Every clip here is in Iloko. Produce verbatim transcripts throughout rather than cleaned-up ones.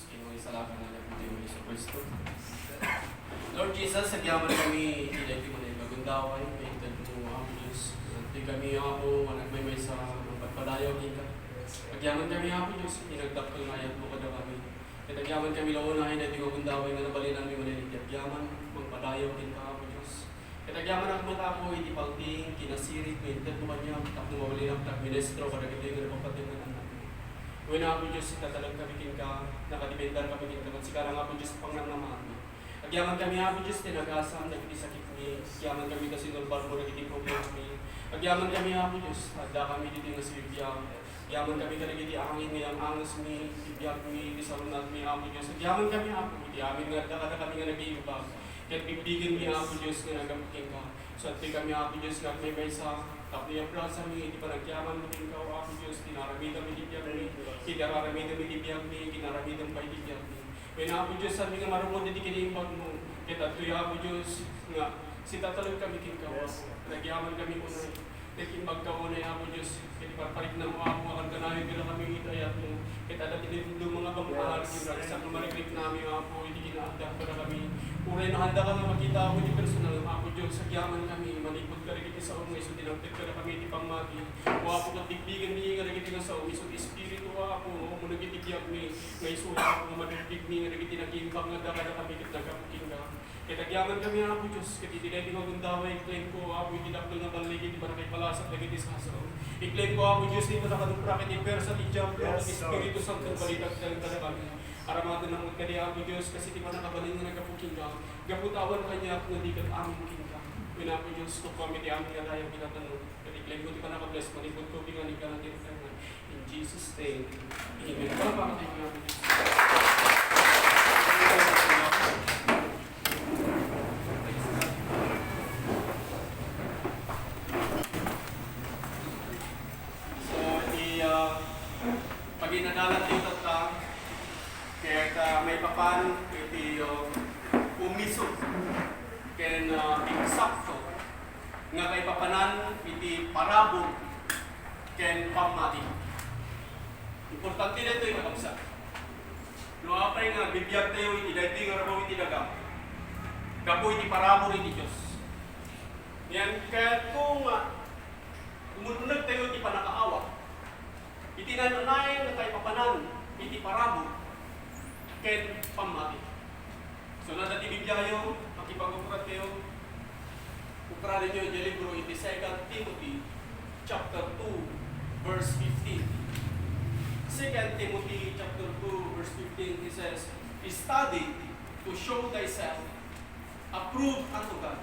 Iti maisalakan nga Anak ni Jesu Cristo. Lord Jesus, agyaman kami iti daytoy nga gundaway, nga inted mo, Apo Dios. Adtoy kami, Apo, nga nagmaymaysa, nga pagpadayaw kenka. Agyaman kami, Apo Dios, iti nagdakkel nga ayat mo kadakami. Ket agyaman kami la unay daytoy nga gundaway nga nabalinanmi manen iti agyaman, mangpadayaw kenka, Apo Dios. Ket agyaman met, Apo, iti pagting kinasirik nga inted mo kaniak, tapno mabalinak ti agministro kadagitoy nga napapateg nga annakmi. Wen, Apo Dios, itatalek kami kenka, nakadepender kami kenka, ket sika la, Apo Dios, pangnamnamaanmi. Agyaman kami, Apo Dios, ti nagasam dagiti sakitmi. Agyaman kami ta sinurbarmo dagiti problemami. Agyaman kami, Apo Dios, adda kami ditoy nga sibibiag. Agyaman kami kadagiti angin nga yang-angesmi, iti biagmi, iti sarunatmi, Apo Dios. Agyaman kami, Apo, iti amin nga adda kadakami nga nag-iimbag. Ket bigbigenmi, Apo Dios, nga naggapu kenka. Sadtoy kami, Apo Dios, nga agmaymaysa, tapno iabrasami iti panagyamanmo kenka, O Apo Dios, ti naaramidem iti biagmi, iti naaramidem iti biagmi, iti naaramidem pay iti biagmi. Wen, Apo Dios, saan nga marungod iti kinaimbagmo. Ket adtoy, Apo Dios, nga sitatalek kami kenka, Apo. Nagyaman kami unay. Nag-imbag ka unay, Apo Dios, iti parpariknam, Apo, nga kanayon kadakami iti ayatmo. Ket adda ti dadduma nga pangpar, ken ragsak nga marikriknami, Apo, iti kinaaddak kadakami. Uray no haandaka nga makita, Apo, iti personal, Apo Dios, agyaman kami, manipud kadagiti saom nga isu ti nangted kadakami iti pammati. O Apo, ket bigbigenmi kadagiti nga saom, isu ti Espiritu, Apo, nga umuneg iti biagmi, nga isu, Apo, nga madugdugmi kadagiti nag-iimbag nga adda kadakami ket naggapu kenka. Ket agyaman kami, Apo Dios, ket iti daytoy nga gundaway, i-claim ko, Apo, iti dakkel nga ballig iti pannakaipalasat dagiti sasao. I-claim ko, Apo Dios, iti pannakadupra ket iti puersa ti Diablo, ket Espiritu Santo, balitagda kadakami. Aramatennak met kadi, Apo Dios, kas iti pannakabalin nga naggapu kenka, gapu ta awan kaniak nga di ket amin kenka. Wen, Apo Dios, tukkuam iti amin nga dayag iti natanmo. Ket i-claim ko ti pannaka-bless, manipud ko, pinganik ka na ti internet. In Jesus' name, amen. Palakpakan tayo nga, Apo Dios. So, iti, ah, paginadalan ti tatta, ket, ah, maipapan iti, ah, umiso ken, ah, eksakto nga kaipapanan iti parabur ken pammati. Importante daytoy, kakabsat. No apay nga bibiagtayo iti daytoy nga rabaw iti daga, gapu iti parabur iti Dios. Ngem kayatko nga umunneg tayo iti pannakaawat iti naan-anay nga kaipapanan iti parabur ken pammati. So, no adda ti Bibliayo, makipag-ukratayo. Ukradenyo diay libro iti Second Timothy chapter two, verse fifteen. Second Timothy chapter two, verse fifteen, he says, "Study to show thyself approved unto God,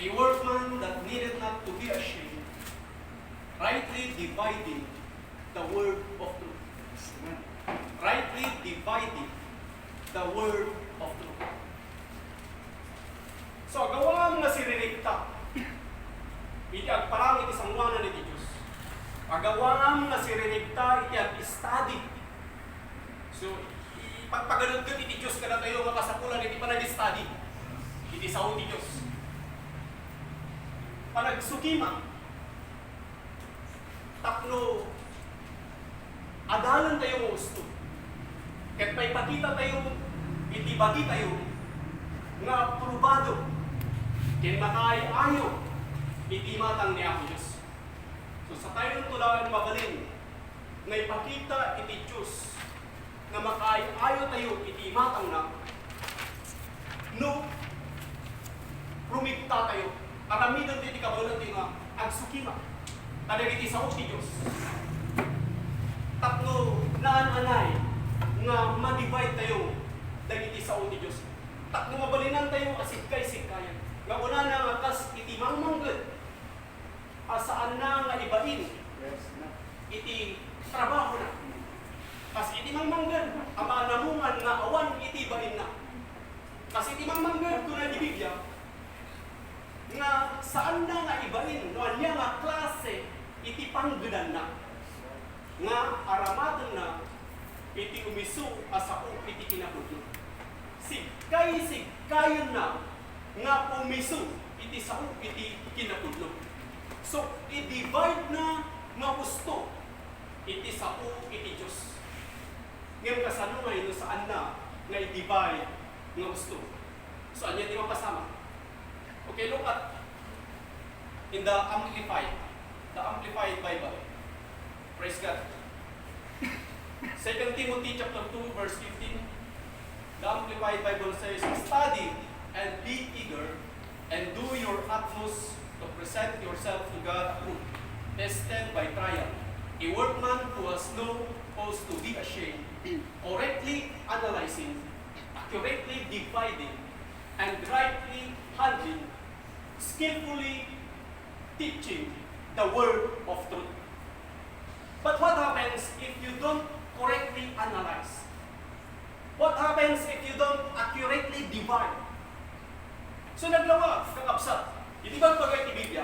a workman that needeth not to be ashamed, rightly dividing the word of truth." Rightly dividing the word of truth. So, agawaam nga siririkta iti agparang iti sangoanan iti Dios. Agawaam nga siririkta iti ag-study. So, ipagpaganetget iti Dios kadatayo nga kasapulan iti panag-study iti sao ti Dios. Panagsukima. Tapno adalentayo nga usto, ket maipakitatayo iti bagitayo nga aprobado ken makaay-ayo iti imatang ni Apo Dios. So, satayonto laeng mabalin nga ipakita iti Dios nga makaay-ayotayo iti imatangna no rumikta tayo. Aramiden ti kabaelan ti nga agsukima kadagiti sao ti Dios. Tapno naan-anay nga ma-divide tayo dagiti sao ti Dios. Tapno mabalinantayo a sigkay-sigkayan. Nga kunana nga kas iti mangmangged a saanna nga ibain iti trabahona. Kas iti mangmangged a maanamungan nga awan iti bainna. Kas iti mangmangged, kuna ti Biblia, nga saanna nga ibain no ania nga klase iti panggedanna. Nga aramatenna iti umiso a sao iti kinapudno. Sigkay-sigkayenna nga umiso iti sao iti kinapudno. So, i-divide na nga husto iti sao iti Dios. Ngem kasano ngay no saanna nga i-divide nga usto? So, ania ti mapasamak? Okay, look at in the Amplified, the Amplified Bible. Praise God. Second Timothy chapter two, verse fifteen. The Amplified Bible says, "Study and be eager and do your utmost to present yourself to God approved, tested by trial, a workman who has no cause to be ashamed, correctly analyzing, accurately dividing, and rightly handling, skillfully teaching the word of truth." But what happens if you don't correctly analyze? What happens if you don't accurately divide? So, naglawa, kakabsat, iti bagbaga iti Biblia,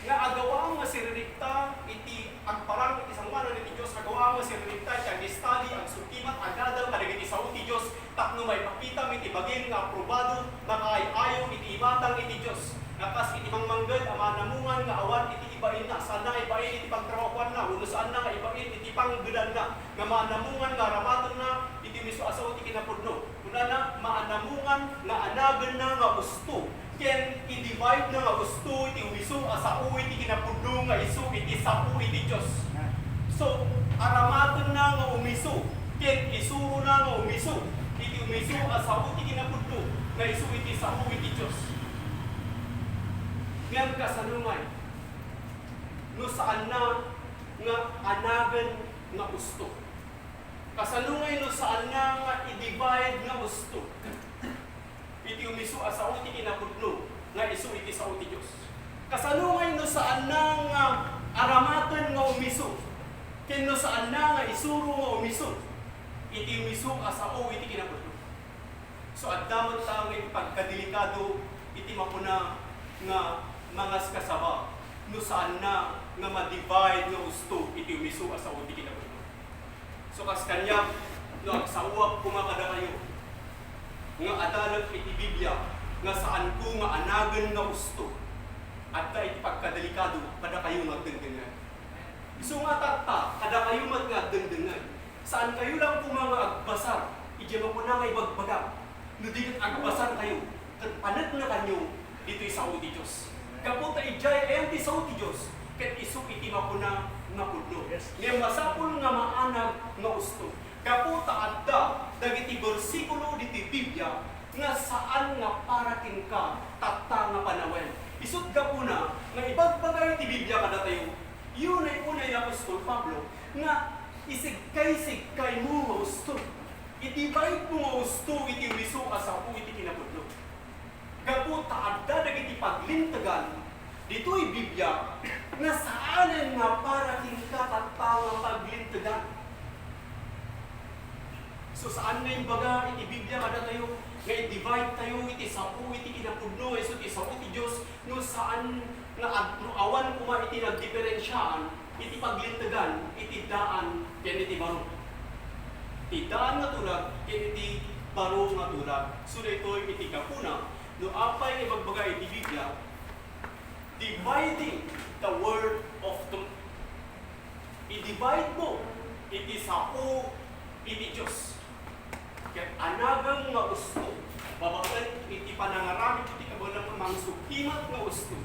nga agawa nga siririkta iti agparang iti sangoanan iti Dios, agawa nga siririkta iti ag-study, agsukimat, agadal kadagiti sao ti Dios, tapno maipakitam iti bagim nga aprobado, makaay-ayo iti imatang iti Dios, nga kas iti mangmangged a maanamungan nga awan iti ibainna, saanna nga ibain iti pagtrabahoanna, wenno saanna nga ibain iti panggedanna, nga maanamungan nga aramatenna iti umiso a sao ti kinapudno. Kunana, maanamungan nga anagenna nga usto, ken i-divide na nga usto iti umiso a sao iti kinapudno nga isu iti sao iti Dios. So, aramatenna nga umiso, ken isurona nga umiso iti umiso a sao ti kinapudno nga isu iti sao iti Dios. Ngem kasano ngay no saanna nga anagen nga usto? Kasano ngay no saanna nga i-divide nga usto iti umiso a sao ti kinapudno nga isu iti sao ti Dios? Kasano ngay no saanna nga aramaten nga umiso, ken no saanna nga isuro nga umiso iti umiso a sao iti kinapudno? So, adda met ta nga iti pagkadelikado iti makuna nga mangaskasaba no saanna nga ma-divide nga usto iti umiso a sao ti kinapudno. So, kas kaniak, no agsaoak koma kadakayo nga adalek iti Biblia nga saanko nga anagen nga usto, adda iti pagkadelikado kadakayo nga agdengdengngeg. Isu nga tatta, kadakayo met nga agdengdengngeg, saankayo lang koma nga agbasar idiay makuna nga ibagbagak, no di ket agbasarkayo ket paneknekanyo ditoy sao ti Dios. Gapu ta idiay ayan ti sao ti Dios, ket isu iti makuna nga pudno. Yes. Ngem masapul nga maanag nga usto. Gapu ta adda dagiti bersikulo ditoy Biblia nga saan nga para kenka tatta nga panawen. Isut' gapuna nga ibagbaga iti Biblia kadatayo, unay-unay ni apostol Pablo nga isigkaysigkaymo nga usto. I-divide mo nga usto iti umiso a sao iti kinapudno. Gapu ta adda dagiti paglintegan ditoy Biblia nga saanen nga para kenka tatta nga paglintegan. So, saan nga imbaga iti Biblia kadatayo nga i-divide tayo iti sao iti kinapudno nga isu ti sao ti Dios, no saan nga ad-, no awan koma iti nagdiferensiaan iti paglintegan iti daan ken iti baro. Ti daan nga tulag ken iti baro nga tulag. So, daytoy iti gapuna no apay nga ibagbaga iti Biblia, dividing the word of truth. I-divide mo iti sao iti Dios. Ket anagem nga usto babaen iti panangaramidmo ti kabaelan nga mangsukimat nga usto.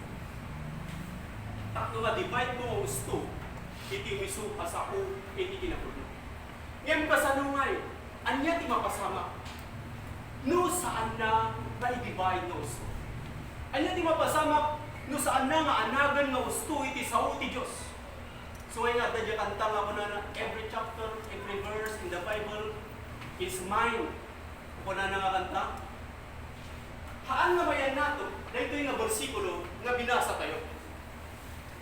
Tapno ma-divide mo nga usto iti umiso a sao iti kinapudno. Ngem kasano ngay? Ania ti mapasamak no saanna nga i-divide nga usto? Ania ti mapasamak no saanna nga anagen nga usto iti sao ti Dios? So, nga adda diay kanta nga kunana, "Every chapter, every verse in the Bible is mine." Kunana nga kanta, haan nga mayannato daytoy nga bersikulo nga binasa tayo.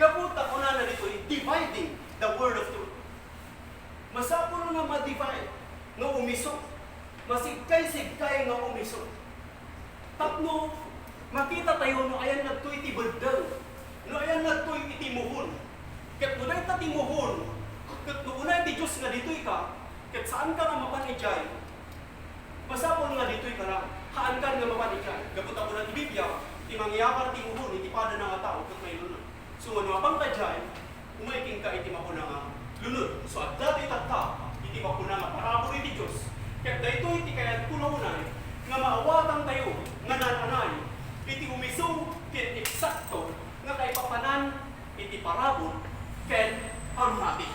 Gapu ta kunana ditoy, dividing the word of truth. Masapul nga ma-divide nga umiso. Masigkay-sigkay nga umiso. Tapno makita tayo no ayan nagtoy ti beddeng, no ayan nagtoy iti muhon. Ket no dayta ti muhon, ket no unay ti Dios nga ditoy ka, ket saan ka nga mapan idiay, masapul nga ditoy ka lang, haan ka nga mapan idiay. Gapu ta kuna ti Biblia, ti mangyakar ti muhon iti padana nga tao ket mailunod. So, no mapan ka idiay, umay kenka iti makuna nga lunod. So, adda ti tatta iti makuna nga parabur iti Ket daytoy ti kayatko nga unay nga maawatantayo nga naan-anay iti umiso ken eksakto nga kaipapanan iti parabur ken pammati.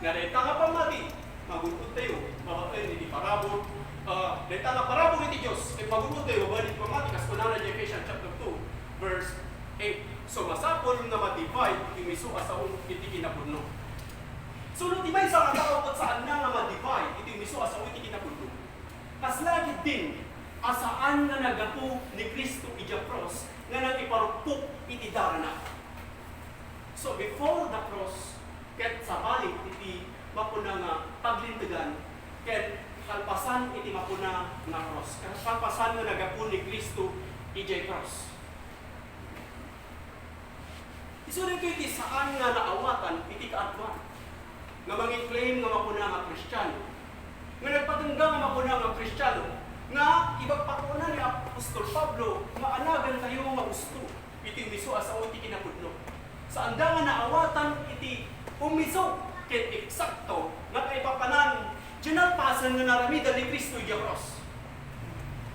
Nga dayta nga pammati, magun-odtayo babaen iti parabur, ah, dayta nga parabur iti Dios ket magun-odtayo babaen iti pammati, kas kunana iti Ephesians chapter two, verse eight. So, masapul nga ma-divide iti umiso a sao iti kinapudno. So, no ti maysa nga tao ket saanna nga ma-divide iti umiso a sao iti kinapudno, kasla ketdin a saan nga naggapu ni Cristo idiay krus nga nangiparukpok iti darana. So, before the cross, ket sabali iti mapuna nga paglintegan, ket kalpasan iti mapuna nga krus, kalpasan nga naggapu ni Cristo idiay krus. Isu daytoy ti saan nga naawatan iti kaaduan nga mangi-claim nga mapuna nga Kristiano, nga nagpatengga nga mapuna nga Kristiano, nga ibagbaga ni Apostol Pablo nga anagantayo nga husto iti umiso a sao ti kinapudno. Saanda nga naawatan iti umiso ken eksakto nga kaipapanan diay nalpasen nga naaramidan ni Cristo idiay krus.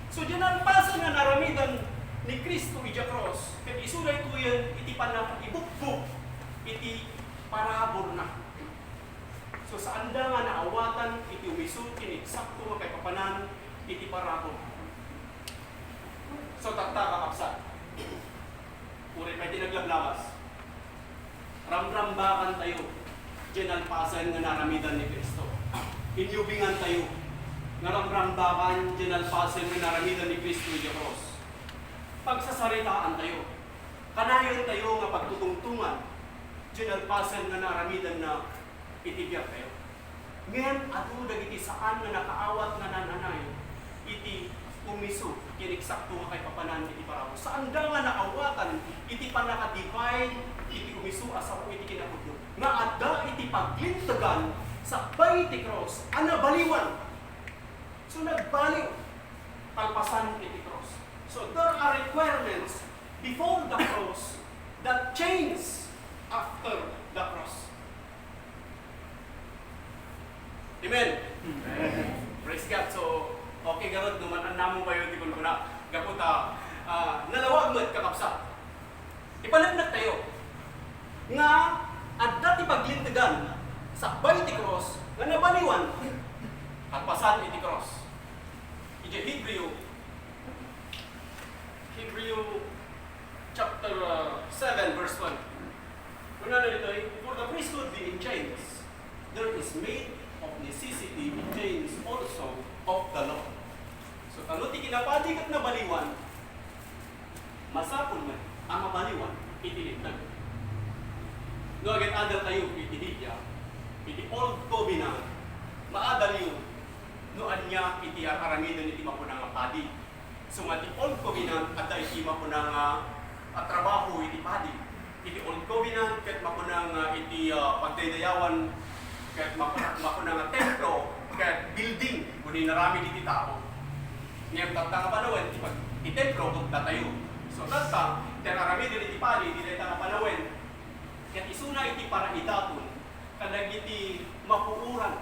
So, diay nalpasen nga naaramidan ni Cristo idiay krus, ket isu daytoyen iti pannakaibukbok iti paraburna. So, saanda nga naawatan iti umiso ken eksakto nga kaipapanan iti parabur. So, tatta, kakabsat, uray pay ti naglablabas, ramrambakantayo diay nalpasen nga naaramidan ni Cristo. Inyubingantayo nga ramrambakan diay nalpasen nga naaramidan ni Cristo idiay krus. Pagsasaritaantayo. Kanayontayo nga pagtutungtongan diay nalpasen nga naaramidanna iti biagtayo. Ngem adu dagiti saan nga nakaawat nga naan-anay iti umiso ken eksakto nga kaipapanan iti parabur. Saanda nga naawatan iti pannaka-divide iti umiso a sao iti kinapudno, nga adda iti paglintegan sakbay iti krus a nabaliwan. So, nagbaliw kalpasan iti krus. So, there are requirements before the cross that change after the cross. Amen. Amen. Praise God. So, okay garud no man-annamon kayo ti kunkuna. Gapu ta, ah, nalawag met, kakabsat. Ipaneknektayo nga adda ti paglintegan sakbay ti krus nga nabaliwan kalpasan iti krus. Idiay Hebreo, Hebreo chapter, uh, seven, verse one. Kunana ditoy, "For the priesthood being changed, there is made of necessity a change also of the law." So, ta no ti kinapadi ket nabaliwan, masapul met a mabaliwan iti Linteg. No agad-adaltayo iti Biblia, iti Old Covenant, maadalyo no ania iti ar-aramiden iti mapuna nga padi. So nga ti Old Covenant, adda iti mapuna nga, ah, trabaho iti padi. Iti Old Covenant, ket mapuna nga iti, ah, pagdaydayawan, ket mapuna, mapuna nga templo, ket building, wenno inaramid iti tao. Ngem tatta nga panawen, ti pag-, ti templo, ket datayo. So, tatta, ti ar-aramiden iti padi, iti dayta nga panawen, ket isuna iti paraidaton kadagiti mapuoran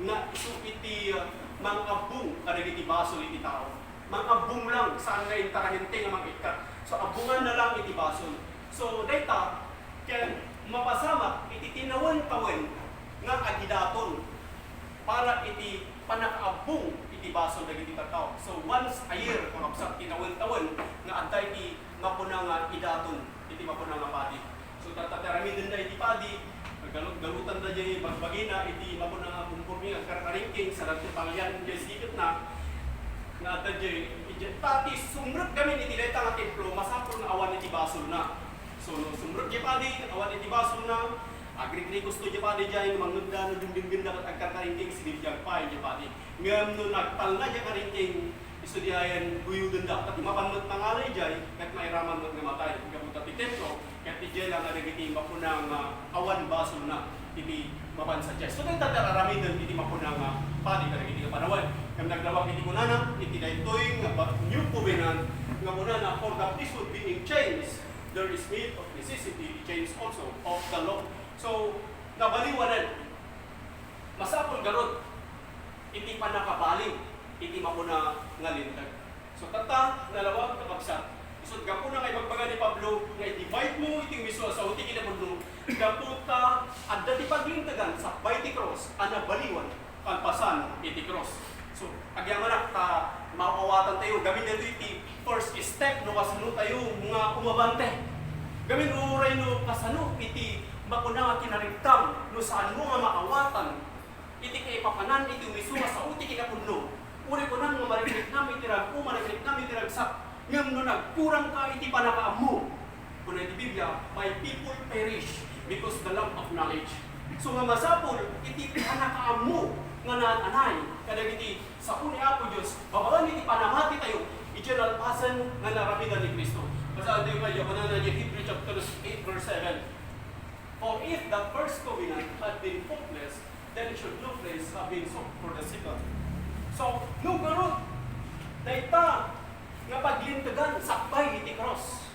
nga isu iti, uh, mangabbong kadagiti basol iti tao. Mangabbong lang, saan nga intaraminte nga mangikkat. So, abbonganna lang iti basol. So, dayta, ken mapasamak iti tinawen-tawen nga agidaton para iti pannakaabbong iti basol dagiti tattao. So, once a year, kakabsat, tinawen-tawen nga adda iti mapuna nga idaton iti mapuna nga padi. So, tatta ti aramidenda iti padi, galut-galutanda jay bagbagina iti mapuna nga kumporme nga agkarkaringking, sadagto palian jay siketna, nga adda jay, idiay, ta ti sumrek gamin iti dayta nga templo, masapul nga awan iti basolna. So, no sumrek jay padi, awan iti basolna, agrikrigosto jay padi jay, no mangngegda, no dengdengngegda ket agkarkaringking, sinibiag pay jay padi. Ngem no nagtalna jay karingking, isu diayen guyodenda. Ket mapan met mangalay jay, ket mairaman met nga matay. Gapu ta ti templo, ket idiay lang nga dagiti mapuna nga awan basolna iti mapan sadiay. So, dayta ti ar-aramiden iti mapuna nga padi kadagiti nga panawen. Ngem naglawag iti kunana, iti daytoy nga ba-, New Covenant, nga kunana, "For the priesthood being changed, there is made of necessity a change also of the law." So, nabaliwanan. Masapul garud iti pannakabaliw iti makuna nga linteg. So, tatta, nalawag, kakabsat. Isut' gapuna nga ibagbaga ni Pablo nga i-divide mo iti umisu a sao ti kinapudno. Gapu ta adda ti paglintegan sakbay ti krus a nabaliwan kalpasan iti krus. So, agyamanak ta maawatan tayo. Gamin daytoy ti first step no kasano tayo nga umabante. Gamin uray no kasano iti makuna nga kinariktam no saan mo nga maawatan iti kaipapanan iti umisu a sao ti kinapudno. Uray kunam nga mariknam iti rag-o, mariknam iti ragsak. Ngem no nagkurang ka iti pannakaammo, kuna iti Biblia, "My people perish because the lack of knowledge." So nga masapul iti pannakaammo nga naan-anay kadagiti sao ni Apo Dios, babaen iti panamati tayo, idiay nalpasen nga naramidan ni Cristo. Basaen tayo nga, yamanana, Hebrew chapter eight, verse seven. For if the first covenant had been faultless, then should no place have been sought for the second. So, no garud, dayta nga paglintegan sakbay iti krus.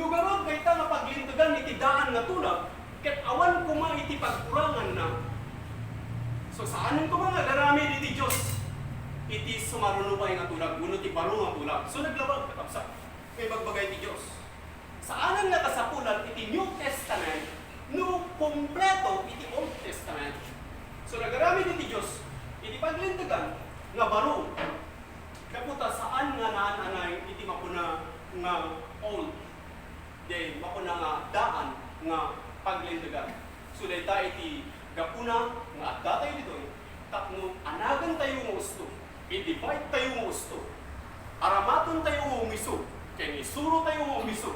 No garud, dayta nga paglintegan iti daan nga tulag, ket awan koma iti pagkuranganna. So, saanen koma nga agaramid iti Dios iti sumaruno pay nga tulag, wenno ti baro nga tulag. So, naglabag, kakabsat, nga ibagbaga iti Dios. Saanen nga kasapulan iti New Testament no kompleto iti Old Testament. So, nagaramid iti Dios iti paglintegan nga baro. Gapu ta saan nga naan-anay iti makuna nga old, diay makuna nga daan nga paglintegan. So, dayta iti gapuna nga adda tayo ditoy, tapno anagan tayo nga usto, i-divide tayo nga usto, aramaton tayo nga umisu, ken isuro tayo nga umisu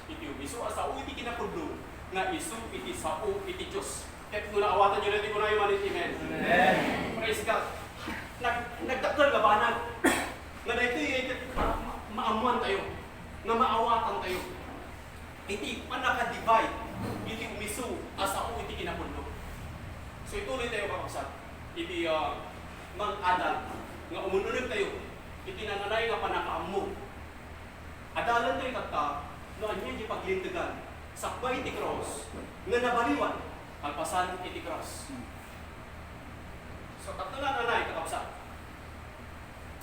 iti umisu a sao iti kinapudno nga isu iti sao iti Dios. Ket no naawatan yo daytoy, kunayo man iti amen. Amen. Praise God. Nag-, nagdakkel nga banag nga daytoy, eh, ket ma-, ma-, maammoan tayo, nga maawatan tayo iti pannaka-divide iti umisu a sao iti kinapudno. So, ituloy tayo, kakabsat, iti, ah, mang-adal nga umun-uneg tayo iti naan-anay nga pannakaammo. Adalan tayo tatta no ania diay paglintegan sakbay iti krus nga nabaliwan kalpasan iti krus. So, tapno naan-anay, kakabsat,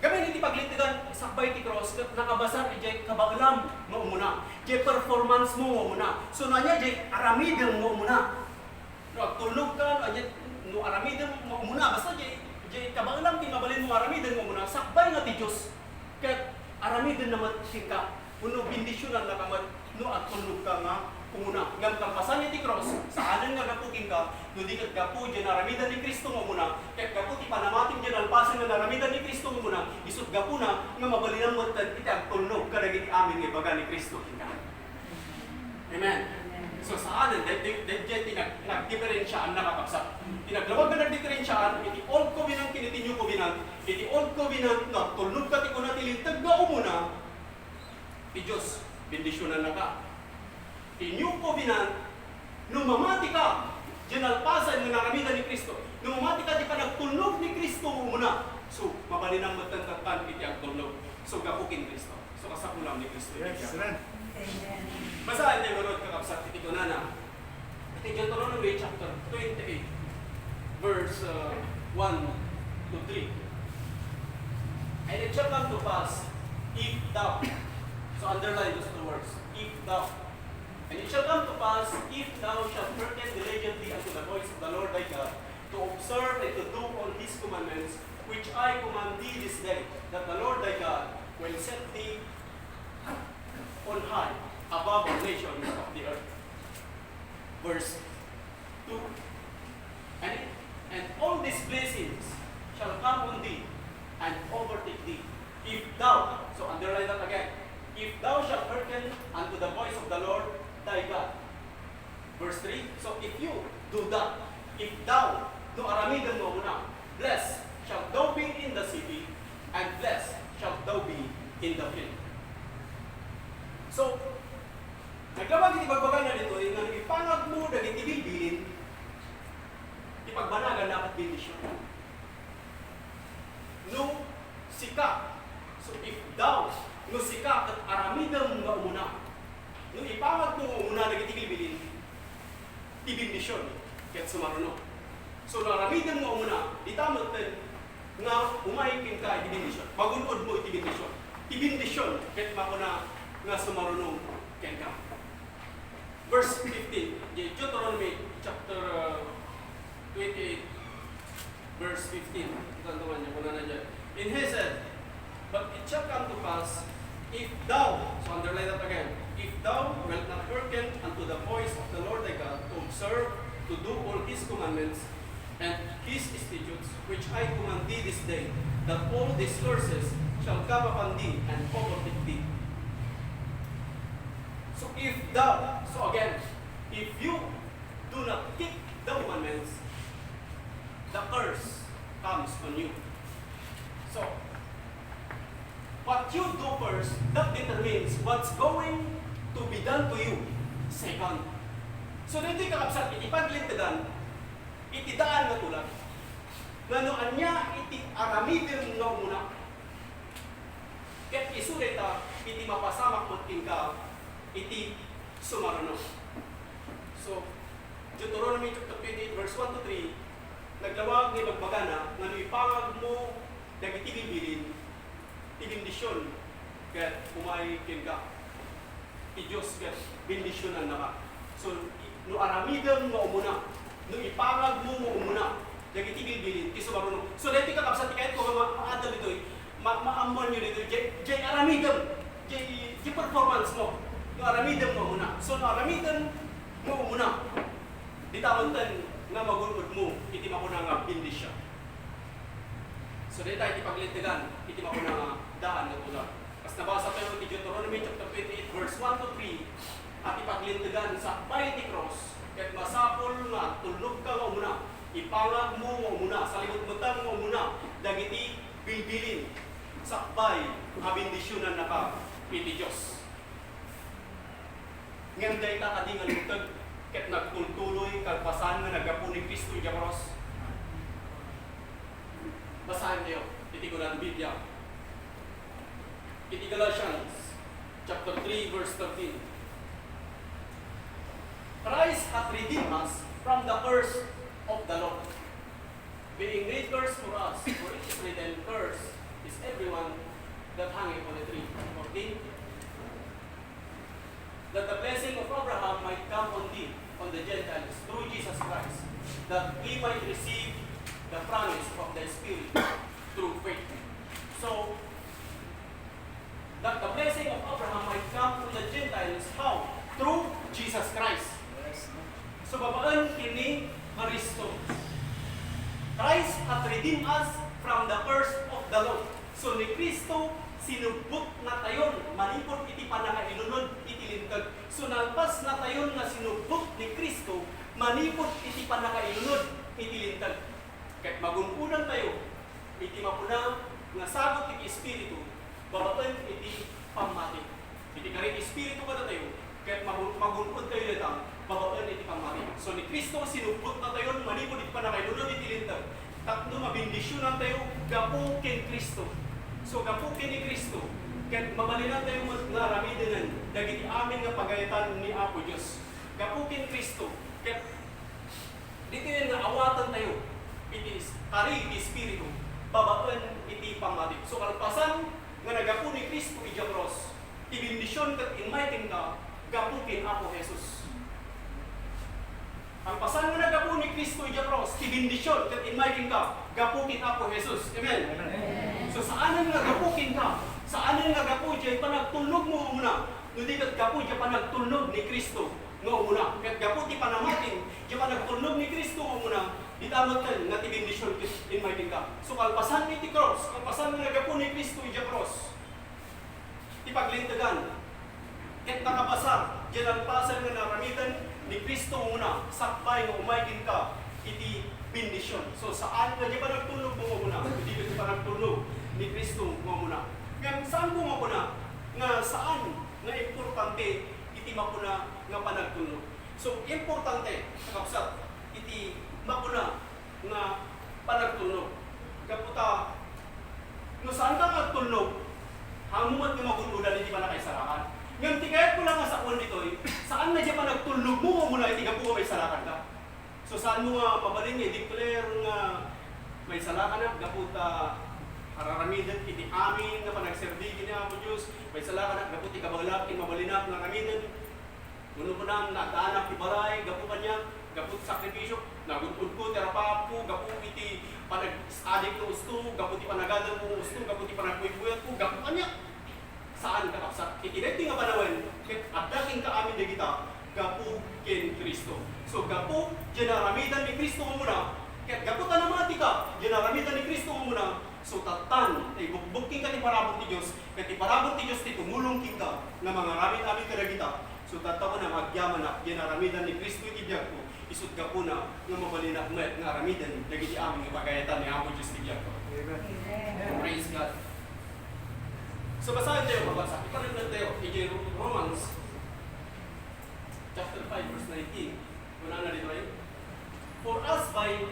gamin iti paglintegan sakbay ti krus, ket nakabasar idiay kabaelam nga umuna, diay performance mo nga umuna. So, no ania diay aramidem nga umuna. No agtulnog ka, no ania, no aramidem nga umuna, basta diay, diay kabaelam ti mabalin mo aramiden nga umuna, sakbay nga ti Dios ket aramidenna met kenka, wenno bendisionannaka met no agtulnog ka nga umuna. Ngem kalpasan iti krus, saanen nga gapu kenka, no di ket gapu diay naaramidan ni Cristo nga umuna, ket gapu ti panamatim diay nalpasen nga naaramidan ni Cristo nga umuna, isut' gapuna nga mabalinam metten iti agtulnog kadagiti amin nga ibaga ni Cristo kenka. Amen. So, saanen, daytoy, daytoy ti nag-, nagdiferensiaan, kakabsat. Ti naglawag nga nagdiferensiaan, iti Old Covenant ken iti New Covenant, iti Old Covenant, no agtulnog ka ti kuna ti Linteg nga umuna, ti Dios, bendisionannaka. Ti New Covenant, no mamati ka, diay nalpasen nga naaramidan ni Cristo. No mamati ka diay panagtulnog ni Cristo nga umuna, so, mabalinam metten tattan iti agtulnog. So, gapu ken Cristo. So, kasapulam ni Cristo. Yes, amen. Basaen tayo ngarud, kakabsat, iti kunana. Iti Deuteronomy chapter twenty-eight, verse, uh, one to three. "And it shall come to pass, if thou," so underline those two words, "if thou." "And it shall come to pass, if thou shalt hearken diligently unto the voice of the Lord thy God, to observe and to do all his commandments, which I command thee this day, that the Lord thy God will set thee on high above all nations of the earth." Verse two. "And, and all these blessings shall come on thee and overtake thee, if thou," so underline that again, "if thou shalt hearken unto the voice of the Lord thy God." Verse three, so if you do that, if thou, no aramidem nga umuna, "Blessed shalt thou be in the city, and blessed shalt thou be in the field." So, naglabag iti bagbagana ditoy nga no ipangag mo dagiti bilbilin, ti pagbanagan dapat bendision. No sika, so if thou, no sika ket aramidem nga umuna, no ipangag mo nga umuna dagiti bilbilin, ti bendision ket sumaruno. So, no aramidem nga umuna, dita metten nga umay kenka ket makuna nga sumaruno kenka. Verse fifteen, Deuteronomy chapter, uh, twenty-eight, verse fifteen. Ito ang tungan niya, kuna na dyan. And he said, "But it shall come to pass, if thou," so underline that again, "if thou wilt not hearken unto the voice of the Lord thy God, to observe, to do all his commandments, and his statutes, which I command thee this day, that all these curses shall come upon thee and overtake thee." So if thou, so again, if you do not keep the commandments, the curse comes on you. So, what you do first, that determines what's going to be done to you second. So, ditoy kakabsat, iti paglintegan, iti daan nga tulad, nga no ania iti aramidem nga umuna, ket isu dayta iti mapasamak met kenka iti sumaruno. So, Deuteronomy chapter twenty-eight, verse one to three, naglawag nga ibagbagana nga no ipangagmo dagiti bilbilin, ti bendision ket umay kenka. Ti Dios ket bendisionannaka. So, no aramidem nga umuna, no ipangagmo nga umuna dagiti bilbilin, ti sumaruno. So, daytoy kakabsat, ti kayatko nga ma-, maadal ditoy, ma-, maammoanyo ditoy, jay, jay aramidem, jay, jay performance mo, no aramidem nga umuna. So, no aramidem nga umuna, dita metten nga magun-odmo iti makuna nga bendision. So, dayta iti paglintegan iti makuna nga daan nga tulad. Kas nabasa tayo iti Deuteronomy chapter twenty-eight, verse one to three, a ti paglintegan sakbay ti krus, ket masapul nga agtulnogka nga umuna, ipangagmo nga umuna, salibutmetam nga umuna dagiti bilbilin, sakbay a bendisionannaka iti Dios. Ngem dayta kadi nga linteg ket nagtultuloy kalpasan nga naggapu ni Cristo idiay krus? Basaen tayo iti kunana ti Biblia. Iti Galatians chapter three, verse thirteen, "Christ hath redeemed us from the curse of the law, being made curse for us, for it is written, 'Cursed is everyone that hangeth on a tree.'" Fourteen, "That the blessing of Abraham might come on thee, on the Gentiles, through Jesus Christ, that we might receive the promise of the Spirit through faith." So, that the blessing of Abraham might come through the Gentiles. How? Through Jesus Christ. Yes. So, babaen ken ni Cristo. "Christ hath redeemed us from the curse of the law." So, ni Cristo, sinubbutnatayon manipud iti pannakailunod iti Linteg. So, nalpasnatayon nga sinubbot ni Cristo manipud iti pannakailunod iti Linteg. Ket magun-odantayo iti makuna nga sagut iti Espiritu babaen iti pammati. Iti kari ti Espiritu kadatayo, ket magun-, magun-odtayo dayta babaen iti pammati. So, ni Cristo, sinubbotnatayon manipud iti pannakailunod iti Linteg, tapno mabendisionantayo gapu ken Cristo. So, gapu ken ni Cristo, ket mabalinantayo met nga aramidenen dagiti amin nga pagayatan ni Apo Dios. Gapu ken Cristo, ket ditoy nga awatantayo iti kari ti Espiritu babaen iti pammati. So, kalpasan nga naggapu ni Cristo idiay krus, ti bendision ket immay kenka gapu ken Apo Jesus. Kalpasan nga naggapu ni Cristo idiay krus, ti bendision ket immay kenka gapu ken Apo Jesus. Amen? Amen. So, saanen nga gapu kenka, saanen nga gapu diay panagtulnogmo umuna, no di ket gapu diay panagtulnog ni Cristo nga umuna. Ket gapu ti panamatim, diay panagtulnog ni Cristo nga umuna, dita metten nga ti bendision ket immay kenka. So, kalpasan iti krus, kalpasan nga naggapu ni Cristo idiay krus, ti paglintegan, ket nakabasar diay nalpasen nga naramiden ni Cristo nga umuna, sakbay nga umay kenka iti bendision. So, saan nga diay panagtulnogmo nga umuna, kundi iti panagtulnog ni Cristo nga umuna. Ngem saanko nga kuna nga saan nga importante iti makuna nga panagtulnog. So, importante, kakabsat, iti makuna nga panagtulnog. Gapu ta, no saanka nga agtulnog, haanmo met nga magun-odan iti pannakaisalakan. Ngem ti kayatko la nga sawen ditoy, saan nga diay panagtulnogmo nga umuna iti gapu nga maisalakanka. So, saanmo nga mabalin nga i-declare nga maisalakannak gapu ta Ar-aramidek iti amin nga panagserbi ken ni Apo Dios, maisalakan gapu ti kabaelak ken mabalinak nga aramiden. Wenno kunam, naaddanak ti balay gapu kaniak, gapu ti sakripisio, nagun-odko ti arapaapko, gapu iti panag-studyko nga usto, gapu ti panagadangko nga usto, gapu ti panagpuy-puyatko, gapu kaniak. Saan, kakabsat. Iti daytoy nga panawen, ket adda kenka amin dagita gapu ken Cristo. So, gapu diay naaramidan ni Cristo nga umuna, ket gapu ta namati ka diay naaramidan ni Cristo nga umuna, so, tattan, ta ibukbok kenka ti parabur ti Dios, ket ti parabur ti Dios ti tumulong kenka nga mangaramid amin kadagita. So, tatta unay nga agyamanak diay naaramidan ni Cristo iti biagko, isut' gapuna nga mabalinak met nga aramiden dagiti amin nga pagayatan ni Apo Dios ti biagko. Amen. Amen. Praise God. So, basaen tayo, mabasa. Ipanagnan tayo, idiay Ro-, Romans chapter five, verse nineteen. Kunana ditoy, "For as by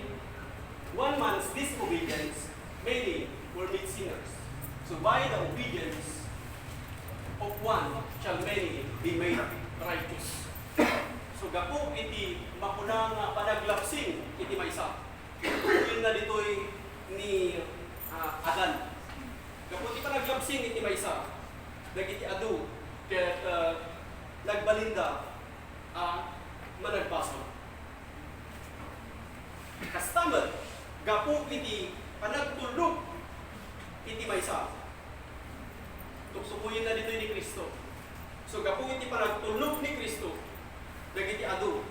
one man's disobedience, many were made sinners, so by the obedience of one shall many be made righteous." So, gapu iti makuna nga panaglabsing iti maysa, tutuloyen na ditoy ni, ah, Adan. Gapu iti panaglabsing iti maysa, dagiti adu ket, ah, nagbalinda a managbasol. Kasta met, gapu iti panagtulnog iti maysa, tuktukoyen na ditoy ni Cristo. So, gapu iti panagtulnog ni Cristo, dagiti adu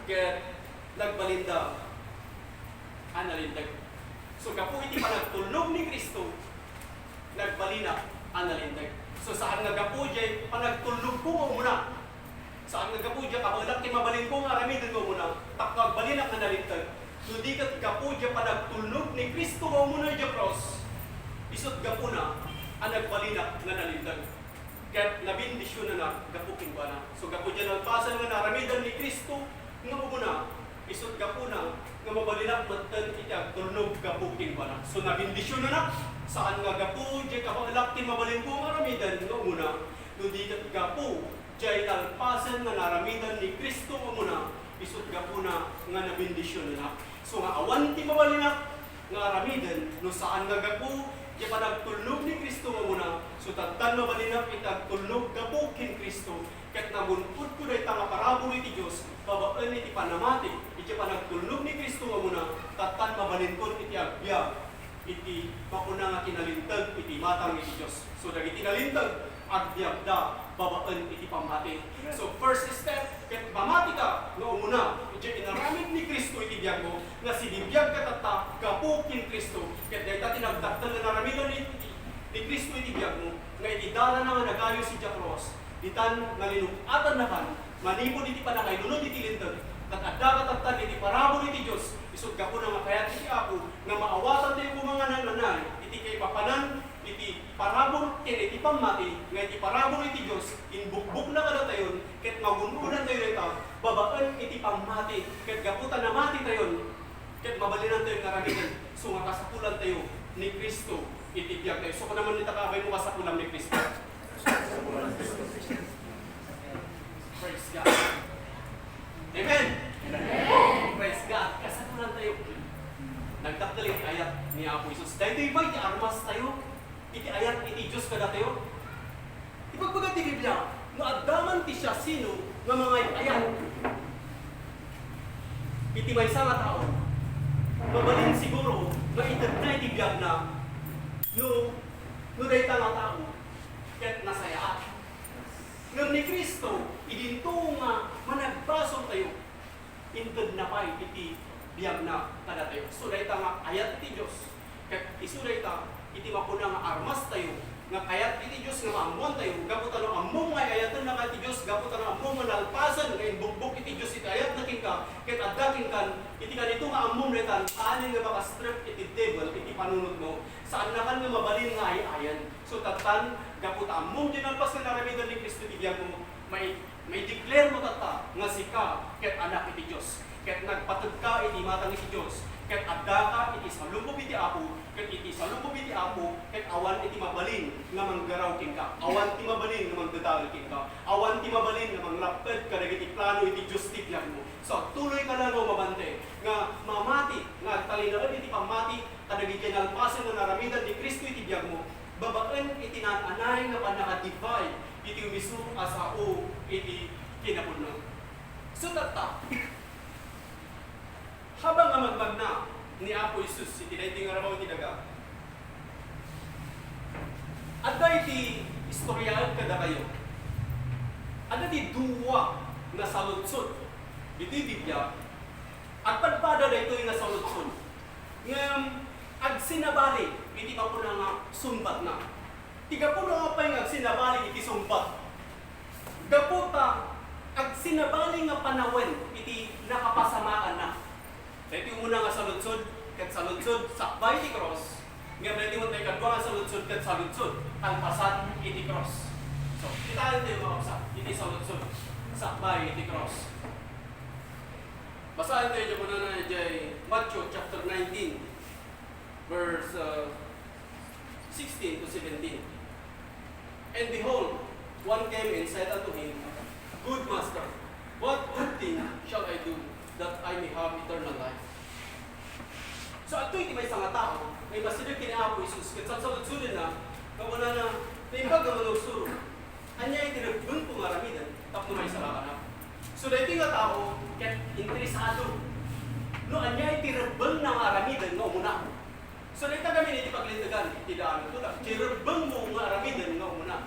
ket nagbalinda a nalinteg. So, gapu iti panagtulnog ni Cristo, nagbalinak a nalinteg. So, saan nga gapu diay panagtulnogko nga umuna. Saan nga gapu diay kabaelak ti mabalinko nga aramiden nga umuna, tapno agbalinak nga nalinteg. No di ket gapu diay panagtulnog ni Cristo nga umuna idiay krus, isut' gapuna a nagbalinak nga nalinteg. Ket nabendisionanak gapu kenkuana. So, gapu diay nalpasen nga naaramidan ni Cristo nga umuna, isut' gapuna nga mabalinak metten iti agtulnog gapu kenkuana. So, nabendisionanak, saan nga gapu diay kabaelak ti mabalinko nga aramiden nga umuna, no di ket gapu diay nalpasen nga naaramidan ni Cristo nga umuna, isut' gapuna nga nabendisionanak. So, nga awan ti mabalinak nga aramiden, no saan nga gapu diay panagtulnog ni Cristo nga umuna, so, tattan mabalinak iti agtulnog gapu ken Cristo, ket nagun-odko dayta nga parabur iti Dios babaen iti panamati, iti panagtulnog ni Cristo nga umuna, tattan mabalinkon iti agbiag iti makuna nga kinalinteg iti imatang iti Dios. So, dagiti nalinteg, agbiagda babaen iti pammati. Amen. So, first step, ket mamatika nga umuna, idiay inaramid ni Cristo iti biagmo, nga sibibiagka tatta gapu ken Cristo, ket dayta ti nagdakkel nga naramidan ni, ni Cristo iti biagmo, nga iti darana nga nagayo idiay krus, ditan nga linug-atannakan, manipud iti pannakailunod iti linteg, ket addaka tatta iti parabur iti Dios, isut' gapuna nga kayat iti Apo nga maawatantayo koma nga nangnanay iti kaipapanan iti parabur ken iti pammati, nga iti parabur iti Dios, imbukbokna kadatayon, ket magun-odantayo dayta babaen iti pammati, ket gapu ta namatitayon, ket mabalinantayon nga aramiden, so nga kasapulantayo ni Cristo iti biagtayo. So, kunam man dita kabaelmo, kasapulam ni Cristo. Praise God. Amen. Amen. Praise God. Kasapulantayo. Nagdakkel iti ayat ni Apo Jesus. Daytoy pay ti armastayo iti ayat iti Dios kadatayo. Ibagbaga ti Biblia, no adda man ti siasino nga mangay-ayat iti maysa nga tao, mabalin siguro nga itedna iti biagna no, no dayta nga tao ket nasayaat. Ngem ni Cristo, idinto nga managbasoltayo, intedna pay iti biagna kadatayo. So, dayta nga ayat iti Dios. Ket isu dayta iti makuna nga armastayo, nga kayat iti Dios nga maammoantayo, gapu ta no ammom nga ay-ayatennaka iti Dios, gapu ta no ammom nga nalpasen nga imbukbok iti Dios iti ayatna kenka, ket adda kenkan, iti kanito nga ammom daytan, saanen nga makastrek iti devil iti panunotmo. Saannakan nga mabalin nga ay-ayen. So, tattan, gapu ta ammom diay nalpas nga naramidan ni Cristo iti biagmo, mai-, maideclare mo tatta nga sika ket anak iti Dios. Ket nagpategka iti imatang iti Dios, ket addaka iti salubbob iti Apo, ket iti salubbob iti Apo, ket awan iti mabalin nga manggaraw kenka, awan ti mabalin nga mangdadael kenka, awan ti mabalin nga manglapped kadagiti plano iti Dios ti biagmo. So, agtuloyka la nga umabante, nga mamati, nga agtalinaed iti pammati, kadagiti nalpasen nga naramidan ni Cristo iti biagmo, babaen iti naan-anay nga pannaka-divide iti umisu a sao iti kinapudno. So, tatta, habang nga magmagna ni Apo Jesus iti daytoy nga rabaw iti daga, adda iti istoryaek kadakayo. Adda ti dua nga saludsod ditoy Biblia. Agpadpada daytoy nga saludsod ngem agsinabali iti makuna nga sungbatna. Ti gapu no apay nga agsinabali iti sungbat? Gapu ta agsinabali nga panawen iti nakapasamaanna. Daytoy umuna nga saludsod ket saludsod sakbay ti krus, ngem daytoy met daytoy kadua nga saludsod ket saludsod kalpasan iti krus. So, kitaentayo, mga kabsat, iti saludsod sakbay iti krus. Basaentayo diay kunana idiay Matthew chapter nineteen, verse, uh, sixteen to seventeen. And behold, one came and said unto him, "Good master, what good thing shall I do that I may have eternal life?" So, adtoy iti maysa nga tao nga ipasideg ken ni Apo Jesus ket salsaludsodenna, nga kunana, "Naimbag nga manursuro, ania iti rebbengko nga aramiden tapno maisalakan?" So, daytoy nga tao ket interesado no ania iti rebbengna nga aramiden nga umuna. So, dayta gamin iti paglintegan iti daan nga tulag. Ti rebbengmo nga aramiden nga umuna.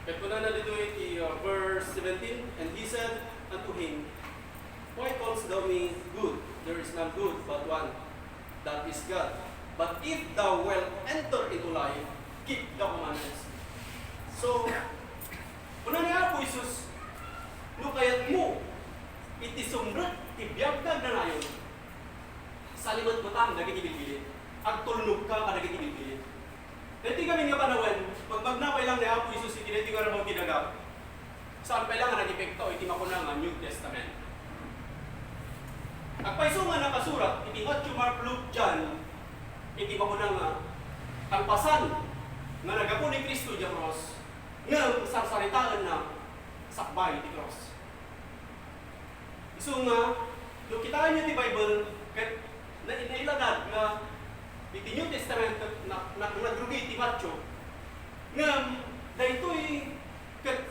Ket kunana ditoy iti, uh, verse seventeen, "And he said unto him, Why callest thou me good? There is none good but one, that is God. But if thou wilt enter into life, keep the commandments." So, kuna ni Apo Jesus, "No kayatmo iti sumrek ti biag nga agnanayon, salimetmetam dagiti bilbilin. Agtulnogka kadagiti bilbilin." Daytoy gamin nga panawen, pagmagna pay lang ni Apo Jesus iti daytoy nga rabaw ti daga, saan pay lang nga nagepekto iti makuna nga New Testament. Agpayso nga nakasurat iti Matthew, Mark, Luke, John, iti makuna nga kalpasan nga naggapu ni Cristo idiay krus, ngem sarsaritaenna sakbay ti krus. Isu nga, no kitaenyo ti Bible, ket na-, nailanad nga iti New Testament ket na-, na-, nagrugi ti Matthew. Ngem daytoy ket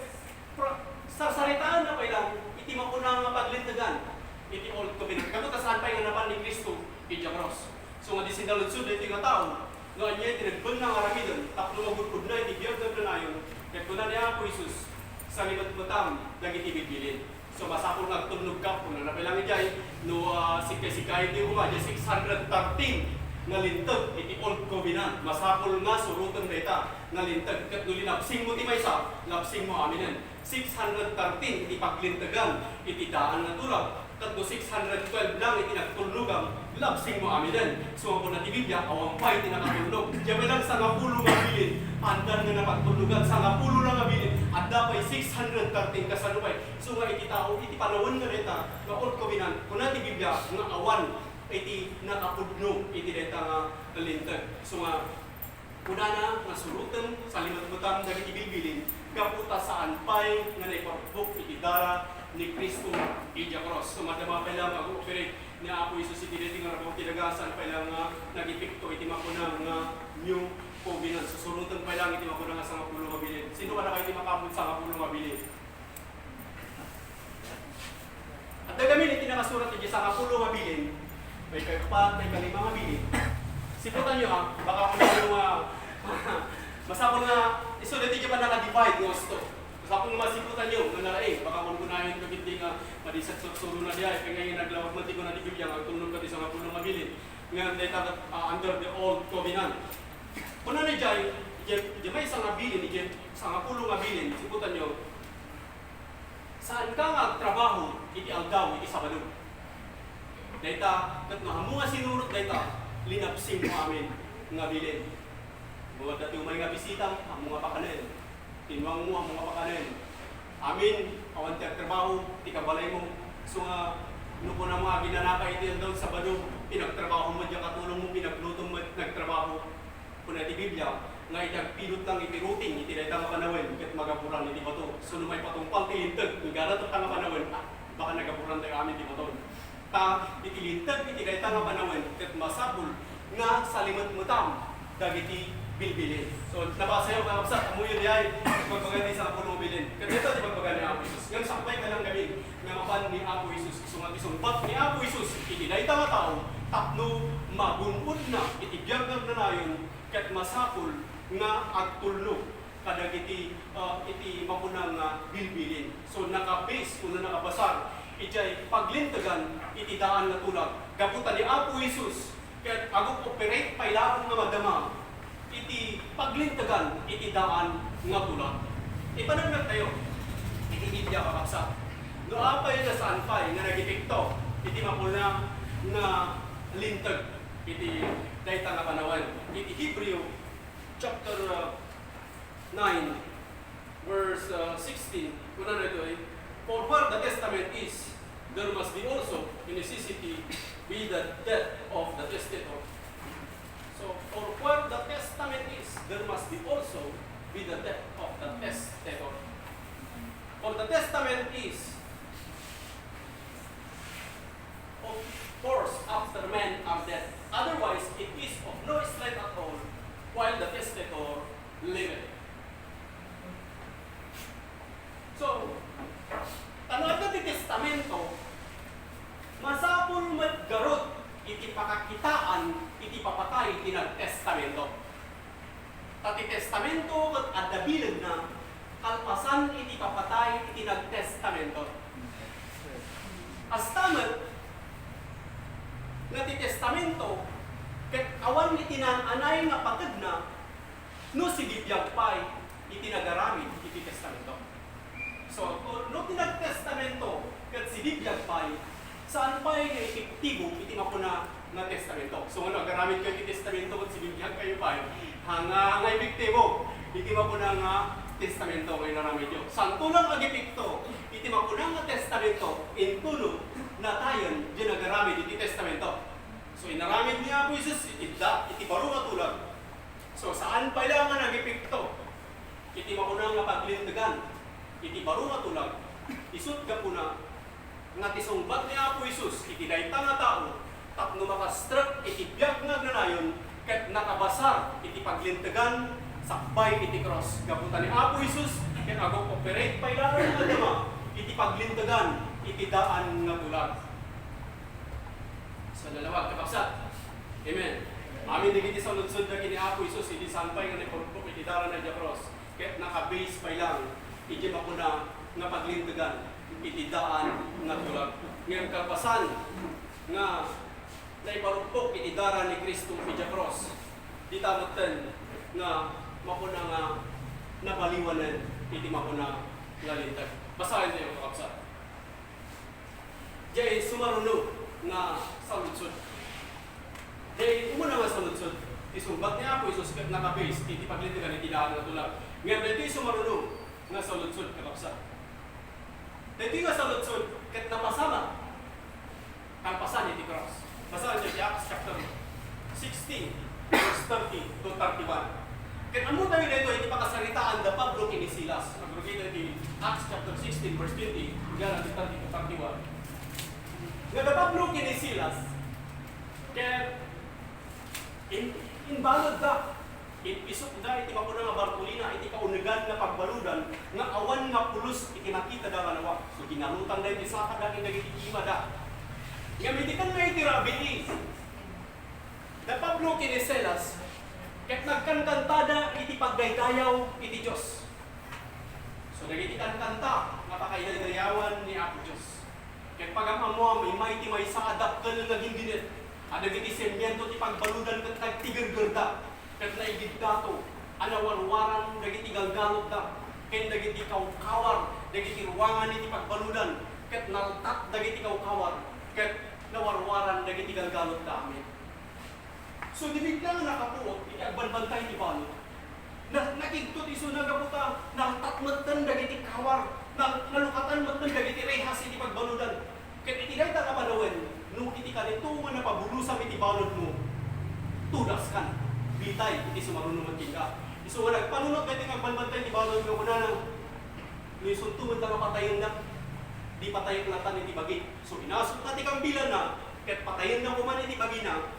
pra-, sarsaritaenna pay lang iti makuna nga paglintegan iti Old Covenant. Gapu ta saan pay nga napan ni Cristo idiay krus. So nga di sinaludsod daytoy nga tao, no ania iti rebbengna nga aramiden tapno magud-odna iti biag nga agnanayon, ket kuna ni Apo Jesus, "Salimetmetam dagiti bilbilin." So, masapul nga agtulnogka, kunana pay lang idiay, no, ah, sikka-sikkayo ti uma, idiay six hundred thirteen nga linteg iti Old Covenant. Masapul nga suroten dayta nga linteg, ket no linabsingmo ti maysa, labsingmo aminen. Six hundred thirteen iti paglintegan iti daan nga tulag, ket no six hundred twelve lang iti nagtulnogam, labsingmo aminen. So, kuna ti Biblia, awan pay ti nakatulnog. Diay pay lang sangapulo nga bilin, addan nga napagtulnogan, sangapulo lang nga bilin, adda pay six hundred thirteen. Kasano pay? So, nga iti tao, iti panawen nga dayta nga Old Covenant, kuna ti Biblia nga awan iti nakapudno iti dayta nga linteg. So nga, kunana nga surotem, salimetmetam dagiti bilbilin, gapu ta saan pay nga naiparubbok iti dara ni Cristo idiay krus. So, madama pay lang nga ag-ooperate ni Apo Jesus iti daytoy nga rabaw ti daga, saan pay lang nga nagepekto iti makuna nga New Covenant. So, surotem pay lang iti makuna nga sangapulo nga bilin. Sino kadakayo ti makaammo ti sangapulo nga bilin? Adda gamin iti nakasurat iti sangapulo nga bilin, may kapat, may kalima nga bilin. Siputanyo, ha, baka kuno nga, masapul nga, isu daytoy ti pannaka-divide nga husto. Masapul nga masiputanyo nga nalaing, baka kunkunayon kadagiti nga madi ket sursurona diay, kay nga naglawag man ti kuna ti Biblia nga agtulnog kadagiti sangapulo nga bilin. Nga dayta, ah, under the old covenant. Kuna ni diay, diay, diay maysa nga bilin, diay sangapulo nga bilin, siputanyo, Saanka nga agtrabaho iti aldaw iti Sabado. Dayta, ket no ammo nga sinurot dayta, linabsingmo amin nga bilin. No adda ti umay nga bisita, ammo nga pakanen. Ti nuangmo, ammo nga pakanen. Amin, awan ti agtrabaho, ti kabalaymo. So nga, no kunam nga aginanaka iti aldaw ti Sabado, pinagtrabahom met diay katulongmo, pinaglutom met, nagtrabaho. Kuna ti Biblia, nga iti agpidut lang iti routine iti dayta nga panawen, ket magaburan iti bato. So, no maipatungpal ti linteg, inggana tatta nga panawen, ah, baka nagaburantayo amin ti baton. Ta, iti linteg iti dayta nga panawen, ket masapul nga salimetmetam dagiti bilbilin. So, nabasayo, kakabsat, ammoyo diay, ibagbaga ti sangapulo nga bilin. Ket dayta ti ibagbaga ni Apo Jesus. Ngem sakbay ka lang gamin, nga mapan ni Apo Jesus, isu nga ti sungbat ni Apo Jesus iti dayta nga tao, tapno magun-odna iti biag nga agnanayon, ket masapul nga agtulnog kadagiti, ah, iti makuna nga bilbilin. So, nakabase wenno nakabasar idiay paglintegan iti daan nga tulag. Gapu ta ni Apo Jesus ket agup-operate pay laeng nga madama iti paglintegan iti daan nga tulag. Ipanagnattayo iti Biblia, kakabsat. No apay nga saan pay nga nagipikto iti makuna nga linteg iti dayta nga panawen. Iti Hebreo chapter, uh, nine, verse, uh, sixteen, kunana ditoy, "For where the testament is, there must be also the necessity be the death of the testator." So, "For where the testament is, there must be also be the death of the testator." For the testament is of force after men are dead. Otherwise, it is of no strength at all while the testator liveth. So, ta no adda ti testamento, masapul met ngarud iti pakakitaan iti papatay ti nagtestamento. Ta ti testamento ket adda bilegna kalpasan iti papatay iti nagtestamento. Kasta met nga ti testamento ket awan iti naan-anay nga pategna no sibibiag pay iti nagaramid iti testamento. So, no ti nagtestamento ket sibibiag pay, saan pay nga epektibo iti makuna nga testamento. So, no agaramidkayo iti testamento ket sibibiagkayo pay, haan nga epektibo iti makuna nga testamento nga inaramidyo. Saanto lang agepekto iti makuna nga testamento, intono natayen diay nagaramid iti testamento. So, inaramid ni Apo Jesus iti da-, iti baro nga tulag. So, saan pay la nga nagepekto iti makuna nga paglintegan iti baro nga tulag, isut' gapuna nga ti sungbat ni Apo Jesus iti dayta nga tao tapno makastrek iti biag nga agnanayon ket nakabasar iti paglintegan sakbay iti krus. Gapu ta ni Apo Jesus ket agup-operate pay laeng nga dama iti paglintegan iti daan nga tulag. Sa nalawag, kakabsat. Amen. Amin dagiti saludsodda ken ni Apo Jesus idi saan pay nga naiparugbok iti darana idiay krus, ket nakabase pay lang iti makuna nga paglintegan iti daan nga tulag. Ngem kalpasan nga naiparugbok iti dara ni Cristo idiay krus, dita metten nga makuna nga nabaliwanen iti makuna nga linteg. Basaentayo, kakabsat. Diay sumaruno nga saludsod. Diay umuna nga saludsod, ti sungbat ni Apo Jesus ket nakabase iti paglintegan iti daan nga tulag. Ngem daytoy sumaruno nga saludsod, kakabsat. Daytoy nga saludsod ket napasamak kalpasan iti krus. Basaentayo ti Acts chapter sixteen, verse thirty to thirty-one. Ket ammotayo daytoy iti pakasaritaan da Pablo ken ni Silas. Agrukitayo iti Acts chapter sixteen, verse twenty, hanggang thirty to thirty-one. Nga da Pablo ken ni Silas, ket in-, imbaludda, impisokda iti makuna nga barkolina iti kaunegan nga pagbaludan nga awan nga pulos iti nakitada nga nawag. So, ginarutangda iti sakada ken dagiti imada. Ngem iti tengnga iti rabii, da Pablo ken ni Silas, ket nagkankantada iti pagdaydayaw iti Dios. So, dagiti kankanta nga pakaidaydayawan ni Apo Dios. Ket pagam-ammoam, immay ti maysa a dakkel nga gindinet a dagiti simiento ti pagbaludan ket nagtigergerda, ket naigiddato a nawarwaran dagiti galgalotda ken dagiti kawkawar dagiti ruangan iti pagbaludan, ket naltat dagiti kawkawar ket nawarwaran dagiti galgalotda. Amen. So, di bigla nga nakapuot iti agbanbantay ti balud. Na-, nakigtot isuna gapu ta naltat metten dagiti kawar, na-, nalukatan metten dagiti rehas iti pagbaludan. Ket iti dayta nga panawen, no iti kanito nga napabulosam iti baludmo, tudaskan. Bitay iti sumaruno met kenka. Isu nga nagpanunot daytoy nga agbanbantay ti balud nga kunana, "No isunto met nga patayennak, di patayek latta iti bagi." So, inasupna ti kambilanna, ket patayenna koman iti bagina.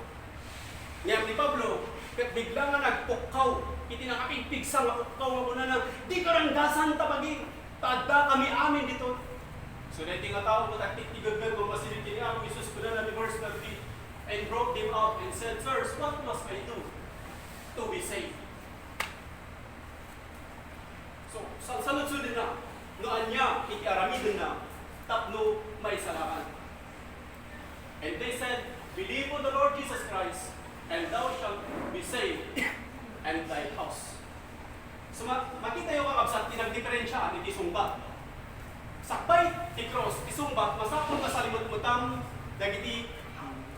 Ngem ni Pablo, ket bigla nga nagpukkaw iti nakapigpigsa nga pukkaw nga kunana, "Dika ranggasan ta bagim, ta addakami amin ditoy." So, daytoy nga tao, ket agtigtigedna, mamasideg ken ni Apo Jesus, kunana ti verse thirty, and brought them out and said, "Sirs, what must I do to be saved?" So, salsaludsodenna no ania iti aramidenna tapno maisalakan. And they said, "Believe on the Lord Jesus Christ, and thou shalt be saved, and thy house." So, ma-, makitayo, kakabsat, ti nagdiferensiaan iti sungbat. Sakbay ti krus, ti sungbat, masapul nga salimetmetam dagiti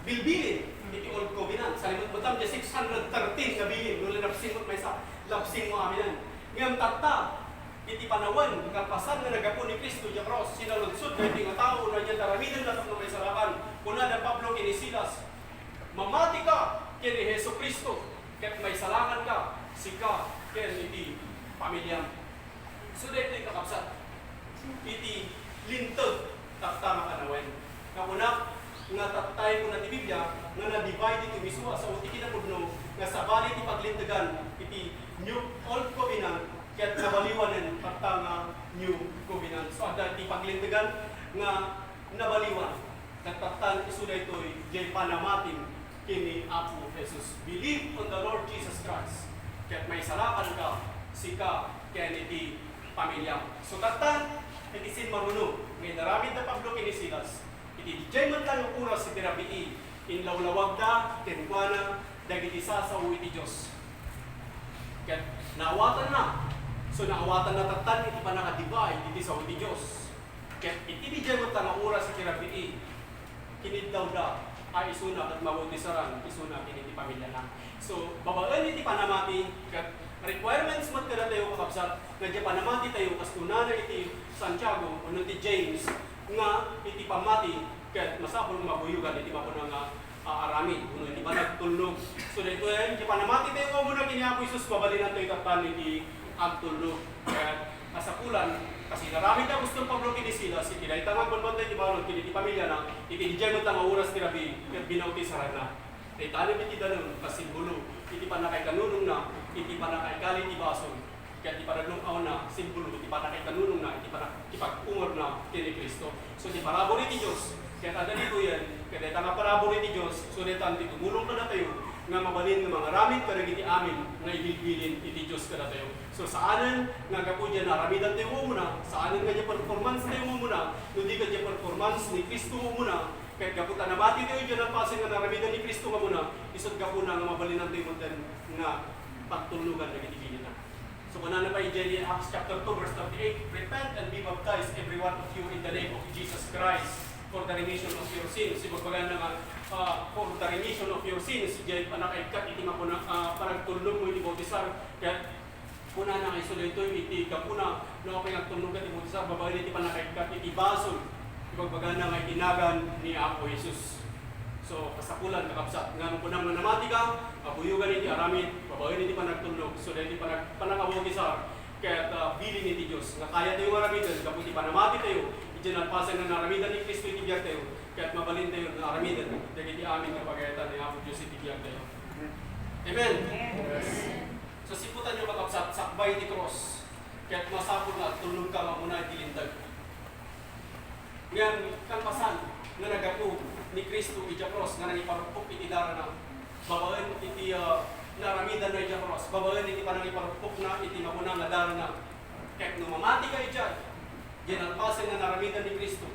bilbilin iti Old Covenant. Salimetmetam diay six hundred thirteen nga bilin, no, lapsing met maysa, lapsing mo amin. Ngem tatta, iti panawen, kalpasan nga naggapu ni Cristo idiay krus, sinaludsod daytoy nga tao no ania ti aramidenna tapno maisalakan. Kuna da Pablo ken ni Silas, "Mamatika ken ni Jesu-Cristo, ket maisalakanka, sika ken iti pamiliam." So, daytoy, kakabsat, iti linteg tatta nga panawen. Nakunak nga tattay, kuna ti Biblia, nga na-divide iti maysa a sao ti kinapudno nga sabali ti paglintegan iti New, Old Covenant ket nabaliwanen tatta nga New Covenant. So, adda iti paglintegan nga nabaliwan. Ket tattan isu daytoy, diay panamatim ken ni Apo Jesus. Believe on the Lord Jesus Christ, ket maisalakanka, sika ken iti pamiliam. So, tattan iti simmaruno nga inaramid da Pablo ken ni Silas, iti diay met laeng nga oras iti rabii, inlawlawagda kenkuana dagiti sasao iti Dios. Ket naawatanna. So, naawatanna tattan iti pannaka-divide iti sao iti Dios. Ket iti diay met nga oras iti rabii, kiniddawda a isuna ket mabautisaren, isuna ken iti pamiliana. So, babaen iti panamati, ket requirements met kadatayo, kakabsat, nga diay panamatitayo, kas kunana iti Santiago wenno ti James, nga iti pammati ket masapul nga mabuyogan iti mapuna nga a-, aramid, wenno iti panagtulnog. So, daytoy, iti panamatitayo nga umuna ken ni Apo Jesus, mabalinantayo tattan iti agtulnog. Ket kasapulan, kas inaramid ni apostol Pablo ken ni Silas, iti dayta nga agbanbantay ti balud ken iti pamiliana, iti diay met nga oras ti rabii, ket binautisaranna. Dayta iti danum, kas simbolo iti pannakaikanunongna, iti pannakaikali ti basol. Ket ti panagrum-awna, simbolo iti pannakaikanunongna, iti pannak-, iti pag-umorna ken ni Cristo. So, ti parabur iti Dios, ket adda ditoyen, ket dayta nga parabur iti Dios, so, dayta ti tumulong kadatayo nga mabalin nga mangaramid kadagiti amin nga ibilbilin iti Dios kadatayo. So, saanen nga gapu diay naaramidantayo nga umuna, saanen nga diay performance tayo nga umuna, no di ket diay performance ni Cristo nga umuna, ket gapu ta namatitayo diay nalpasen nga naaramidan ni Cristo nga umuna, isut' gapuna nga mabalinantayo metten nga pagtulnogan dagiti bilina. So, kunana pay idiay Acts chapter two, verse thirty-eight, "Repent and be baptized, every one of you, in the name of Jesus Christ, for the remission of your sins." Ibagbaga na nga, ah, "For the remission of your sins," idiay pannakaikkat iti mapuna-, ah, panagtulnog mo iti bautisar. Ket kunana nga isu daytoy iti gapuna, no, apay nga agtulnog iti bautisar, babaen iti pannakaikkat iti basol. Ibagbaga na nga iti nagan ni Apo Jesus. So, kasapulan, kakabsat, nga no kunam nga namati ka, mabuyogan iti aramid, babaen iti panagtulnog, so, daytoy panag-, panangabautisar, ket, ah, bilin iti Dios, nga kayatayo nga aramiden, gapu iti panamatitayo, iti nalpasen nga naaramidan ni Cristo iti biagtayo, ket mabalintayo nga aramiden, dagiti amin nga pagayatan ni Apo Dios iti biagtayo. Amen. Yes. So, siputanyo, kakabsat, sakbay ti krus, ket masapul nga agtulnog ka nga umuna iti linteg. Ngem kalpasan nga naggapu ni Cristo idiay krus nga nangiparupok iti darana, babaen iti, ah, naaramidanna idiay krus, babaen iti panangiparupokna iti mapuna nga darana. Ket no mamati ka idiay, diay nalpasen nga naaramidan ni Cristo,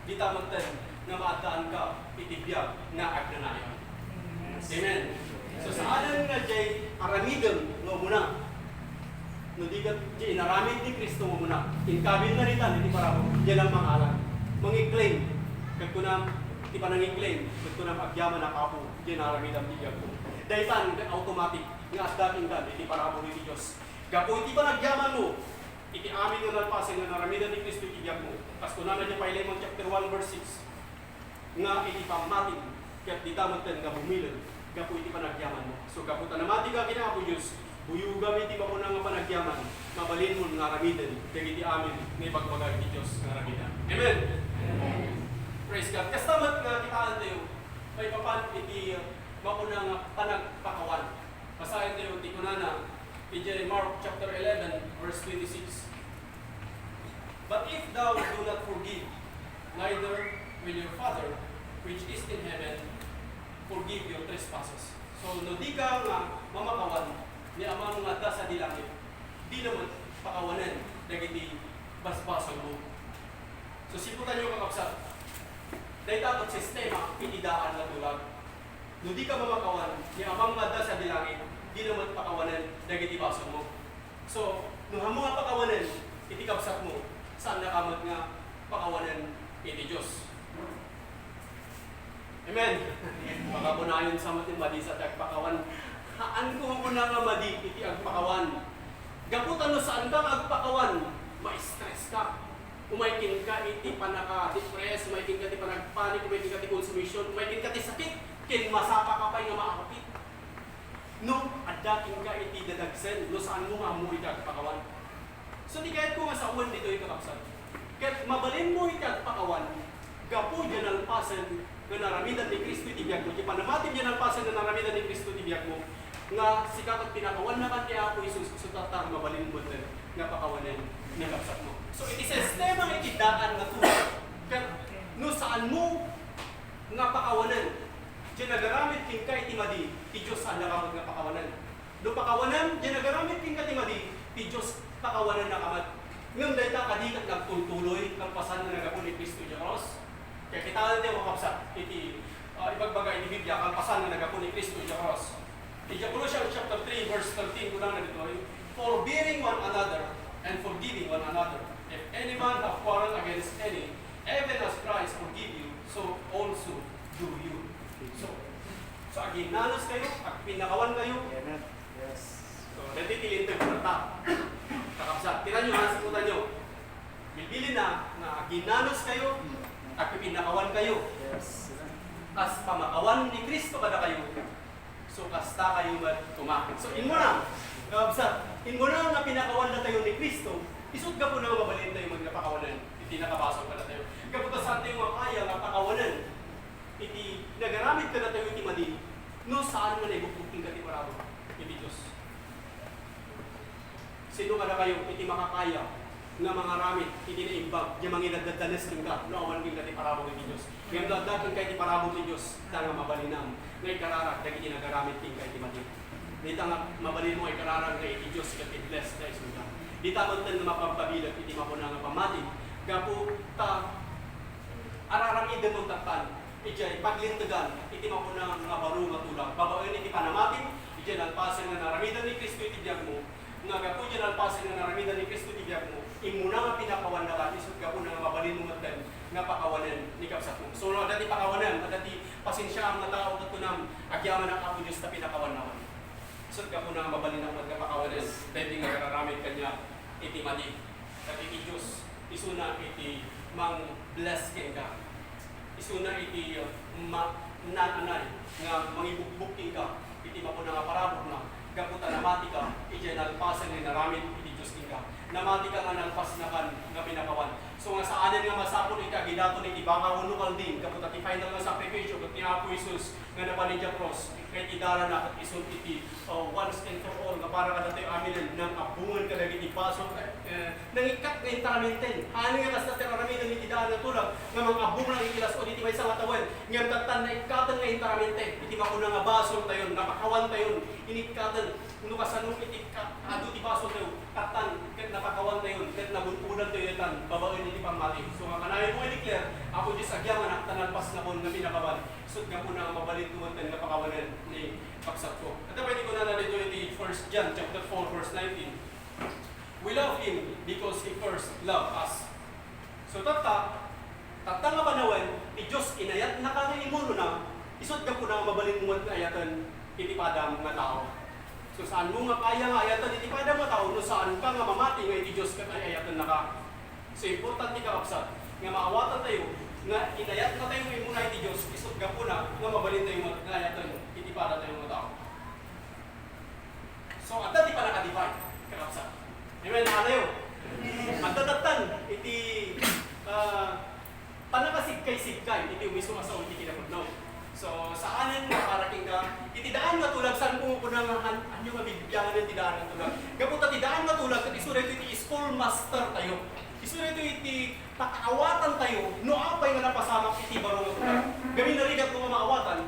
dita metten nga maaddaanka iti biag nga agnanayon. Amen. So, saanen nga diay aramidem nga umuna. No di ket diay inaramid ni Cristo nga umuna, inkabilna ditan iti parabur, diay lang mangalan. Mangi-claim. Ket kunam, iti panangi-claim, ket kunam, "Agyamanak, Apo, diay naaramidam ti biagko." Daytan, automatic, nga adda kenka iti parabur iti Dios. Gapu iti panagyamanmo, iti amin nga nalpasen nga naaramidan ni Cristo iti biagmo. Kas kunana diay Filemon chapter one verse six, nga iti pammatim, ket dita metten nga bumilen gapu iti panagyamanmo. So, gapu ta namati ka ken Apo Dios, buyogam iti mapuna nga panagyaman, mabalinmon nga aramiden dagiti amin nga ibagbaga iti Dios nga aramidam. Amen. Amen. Praise God. Kasta met nga kitaentayo, maipapan iti, uh, makuna nga panagpakawan. Basaentayo ti kunana idiay Mark chapter eleven, verse twenty-six. "But if thou do not forgive, neither will your Father which is in heaven forgive your trespasses." So, no dika nga mamakawan ni Amam nga adda sadi langit, dina met pakawanen dagiti basbasolmo. So, siputanyo, kakabsat, dayta met sistema iti daan nga tulag. No dika mamakawan ni Amam nga adda sadi langit, dina met pakawanen dagiti basolmo. So, no ammo nga pakawanen iti kabsatmo, saannaka met nga pakawanen iti Dios. Amen. Pakabunayon sa met ti madi sa ti agpakawan. Haanko nga kuna nga madi iti agpakawan. Gapu ta no saanka nga agpakawan, ma-stress ka. Umay kenka iti panaka-depress, umay kenka ti panagpanik, umay kenka ti konsumision, umay kenka ti sakit, ken masapaka pay nga maapit. No adda kenka iti dadagsen, no saanmo nga ammo iti agpakawan. So, ti kayatko nga sawen ditoy, kakabsat, ket mabalinmo iti agpakawan gapu diay nalpasen nga naramidan ni Cristo iti biagmo. Ti panamatim diay nalpasen nga naramidan ni Cristo iti biagmo, nga sika ket pinakawannakan ni Apo Jesus, so tatta, mabalinmo met nga pakawanen ni kabsatmo. So, iti sistema iti daan nga tulag, ket no saanmo nga pakawanen, diay nagaramid kenka iti madi, ti Dios saannaka met nga pakawanen. No pakawanem, diay nagaramid kenka ti madi, ti Dios pakawanennaka met. Ngem dayta kadi ket nagtultuloy, kalpasan nga naggapu ni Cristo idiay krus? Kitaenyo, kakabsat, iti, ah, ibagbaga iti Biblia, kalpasan nga naggapu ni Cristo idiay krus. Iti Colossians chapter three, verse thirteen, kunana ditoy, "Forbearing one another and forgiving one another, if any man have quarrel against any, even as Christ forgive you, so also do you." So, so aginnanuskayo, agpinnakawankayo. Amen. Yes. So, daytoy ti linteg ta. Kakabsat, kitaenyo, ha, siputanyo. Bilbilin na nga aginnanuskayo, agpipinnakawankayo. Yes. Kas pamakawan ni Cristo kadakayo, so kastakayo met koma. So, immuna, kakabsat, immuna nga pinakawannatayo ni Cristo, isut' gapuna nga mabalintayo met nga pakawanen iti nakabasol kadatayo. Gapu ta saantayo nga kaya nga pakawanen iti nagaramid kadatayo iti madi, no saan nga naibugbog kenka ti parabur iti Dios. Sino kadakayo iti makakaya nga mangaramid iti naimbag, diay mangidaddadanes kenka, no awan kenka ti parabur iti Dios? Ngem no adda kenka iti parabur ti Dios, ta nga mabalinam nga ikararag dagiti nagaramid kenka iti madi. Dita nga mabalinmo nga ikararag nga iti Dios ket i-bless da isunda. Dita met nga mapagpabilek iti makuna nga pammati, gapu ta araramidem tattan idiay paglintegan iti makuna nga baro nga tulag babaen iti panamatim idiay nalpasen nga naramidan ni Cristo iti biagmo, nga gapu idiay nalpasen nga naramidan ni Cristo iti biagmo, immuna nga pinakawannakan, isut' gapuna nga mabalinmo metten nga pakawanen ni kabsatmo. So, no adda ti pakawanem, adda ti pasensiaam nga tao ket kunam, agyamanak, Apo Dios, ta pinakawannakan. Isut' gapuna nga mabalinnak met nga pakawanen daytoy nga aramid kaniak iti madi. Ket iti Dios, isuna iti mang-bless kenka. Isuna iti, uh, ma-, naanay nga mangibugbog kenka iti makuna nga paraburna, gapu ta namatika idiay nalpasen nga inaramid iti Dios kenka. Namatika nga nalpasnakan nga pinakawan. So nga saanen nga masapul iti agidaton iti baka wenno kalding, gapu ta ti final nga sakrifisio ket ni Apo Jesus nga napan idiay krus, ket idalana ket isu iti, uh, once and for all nga para kadatayo aminen, nang-abbongen kadagiti basol, eh, nangikkat nga intaramenten. Haan nga kasta ti aramiden iti daan nga tulag nga mang-abbong lang iti las-ud iti maysa nga tawen, ngem tattan naikkaten nga intaramente iti makuna nga basoltayon, napakawantayon, inikkaten. No kasano iti ka-, adu ti basoltayo, tattan ket napakawantayon, ket nagun-odantayo ditan babaen iti pammati. So, nga kanayon mo i-declare, Apo Dios, agyamanak ta nalpasnakon nga pinakawan. Isut' gapuna nga mabalinko metten nga pakawanen ni kabsatko. Adda pay ti kunana ditoy iti First John chapter four, verse nineteen, "We love Him because He first loved us." So, tatta, tatta nga panawen, ti Dios inayatnaka nga imunona, isut' gapuna nga mabalinmo met nga ayaten iti padam nga tao. So, saanmo nga kaya nga ayaten iti padam nga tao no saanka nga mamati nga iti Dios ket ay-ayatennaka. So, importante, kakabsat, nga maawatentayo nga inayatnatayo nga imuna iti Dios, isut' gapuna nga mabalintayo nga ayaten iti padatayo nga tao. So, adda ti panaka-divide, kakabsat. Amen, haleluya. Adda tattan iti, ah, panakasigkay-sigkay iti umisu a sao iti kinapudno. So, saanen nga para kenka master tayo. Isu daytoy iti pakaawatan tayo no apay nga napasamak iti baro nga tulag. Gamin narigat mo nga maawatan,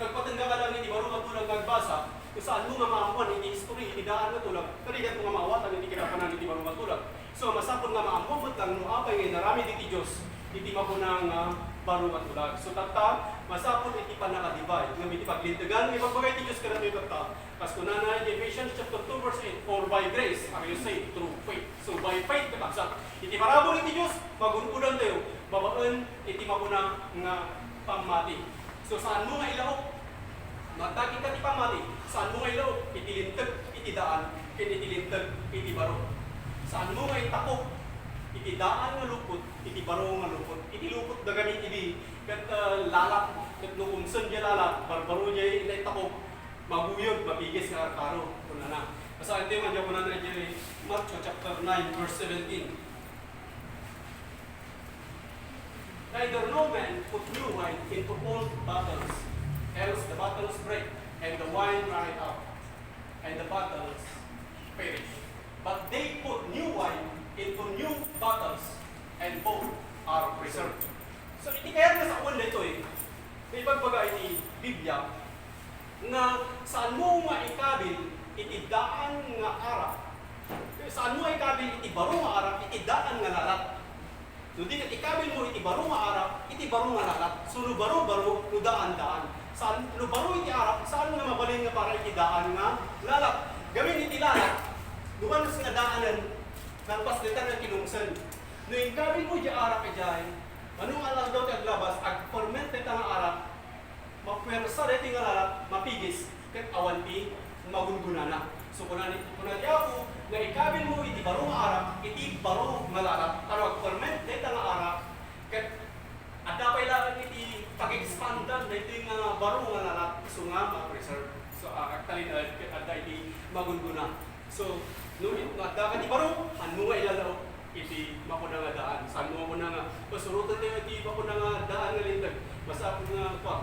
nagpatengga ka lang iti baro nga tulag nga agbasa, no saan mo nga maammuan iti history iti daan nga tulag, narigat mo nga maawatan iti kinapanan iti baro nga tulag. So, masapul nga maammo met lang no apay nga inaramid iti Dios iti makuna nga baro nga tulag. So, tatta, masapul iti pannaka-divide ngem iti paglintegan nga ibagbaga iti Dios kadatayo tatta. Kas kunana iti Ephesians chapter two verse eight, "For by grace are you saved through faith." So, by faith, kakabsat, iti parabur iti Dios, magun-odantayo babaen iti makuna nga pammati. So, saan mo nga ilaok? Mataging ka ti pammati, saan mo nga ilaok? Iti linteg iti daan, ken iti linteg iti baro. Saan mo nga itakop? Iti daan nga lupot, iti baro nga lupot. Iti lupot da gamin idi, ket, ah, lalat, ket no kumsen diay lalat, barbaro diay naitakop, maguyod, mapigis nga arkaro, kunana. Basaentayo nga diay kunana idiay Mark chapter nine, verse seventeen. "Neither no man put new wine into old bottles, else the bottles break, and the wine runneth out, and the bottles perish. But they put new wine into new bottles, and both are preserved." So, iti kayat nga sawen daytoy, nga ibagbaga iti Biblia, nga saan mo nga ikabil iti daan nga arak. Saan mo nga ikabil iti baro nga arak iti daan nga lalat. No di ket ikabil mo iti baro nga arak, iti baro nga lalat. So, no baro, baro, no daan, daan. Saan, no baro iti arak, saan nga mabalin nga para iti daan nga lalat? Gamin iti lalat, no banus nga daanen, nagpasdetan nga kinungsen. No ikabil mo di arak idiay, mano nga aldaw ti aglabas, agferment dayta nga arak, mapuersa daytoy nga lalat, mapigis, ket awan ti magungunana. So, kuna ni, kuna ti Apo, nga ikabil mo iti baro nga arak, iti baro nga lalat, ta no agferment dayta nga arak, ket adda pay laeng iti pag-expandan daytoy nga baro nga lalat, isu nga ma-preserve. So, ah, agtalinaed, ket adda iti magunguna. So, no, no adda ka ti baro, hanmo nga ilalaok iti makuna nga daan. Saan mo makuna nga pasuroten tayo iti makuna nga daan nga linteg? Masapul nga, kwa,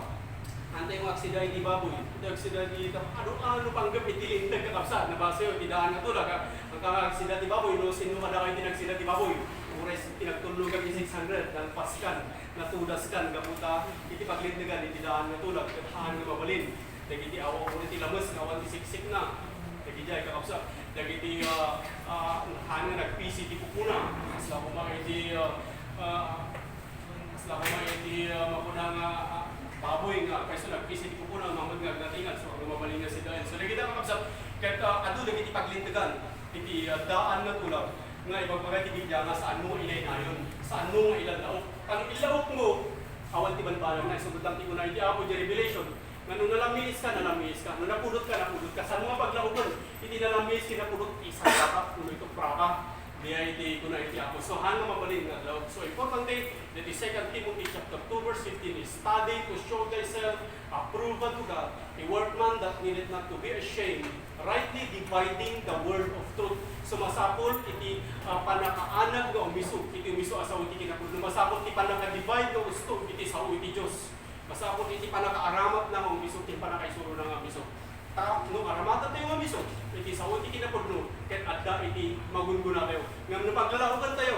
antay mo aksida iti baboy. Iti aksida iti, ano, ano panggep iti linteg, kakabsat, nabasa yo iti daan nga tulag, ha? Ang kang aksida ti baboy, no, sino kada kayo tinaksida ti baboy? Ures, pinagtulog ang six hundred, nalpaskan, natudaskan, gaputa, iti paglintegan, iti daan nga tulag, ket haan nga mabalin. Dagiti awa, iti lames nga awan ti siksikna. Dagiti ay kakabsat. Dagiti, ah, ah, haan nga nagpisi ti pupuna. Kasla koma iti, ah, ah, kasla koma iti, ah, makuna nga, ah, baboy nga, kayso nagpisi ti pupuna, mamad nga agnatingan, so, agmabalin nga sidaen. So, dagiti kakabsat, ket, ah, adu dagiti paglintegan iti, ah, daan nga tulag nga ibagbaga ti Biblia nga saan mo nga inaynayon, saan mo nga ilalaok. Ano ilaok mo? Awan ti banbanag na, isugod lang ti kuna iti Apo, di Revelation. Nga no nalamiis ka, nalamiis ka. No napudot ka, napudot ka. Saan mo nga paglaogen? Iti nalamiis, kinapudot, isarraka, no itupraka. Diay iti kuna iti Apo. So, haan nga mabalin nga adlaw. So, importante, that is Second Timothy chapter two, verse fifteen, "Study to show thyself approved unto God, a workman that needeth not to be ashamed, rightly dividing the word of truth." So, masapul iti, ah, pannakaanag nga umiso, iti umiso a sao iti kinapudno. Masapul ti pannaka-divide nga usto iti sao iti Dios. Masapul iti pannakaaramatna nga umiso, ken pannakaisurona nga umiso. Ta, no aramatentayo nga umiso iti sao iti kinapudno, ket adda iti magungunatayo. Ngem no paglalaogantayo,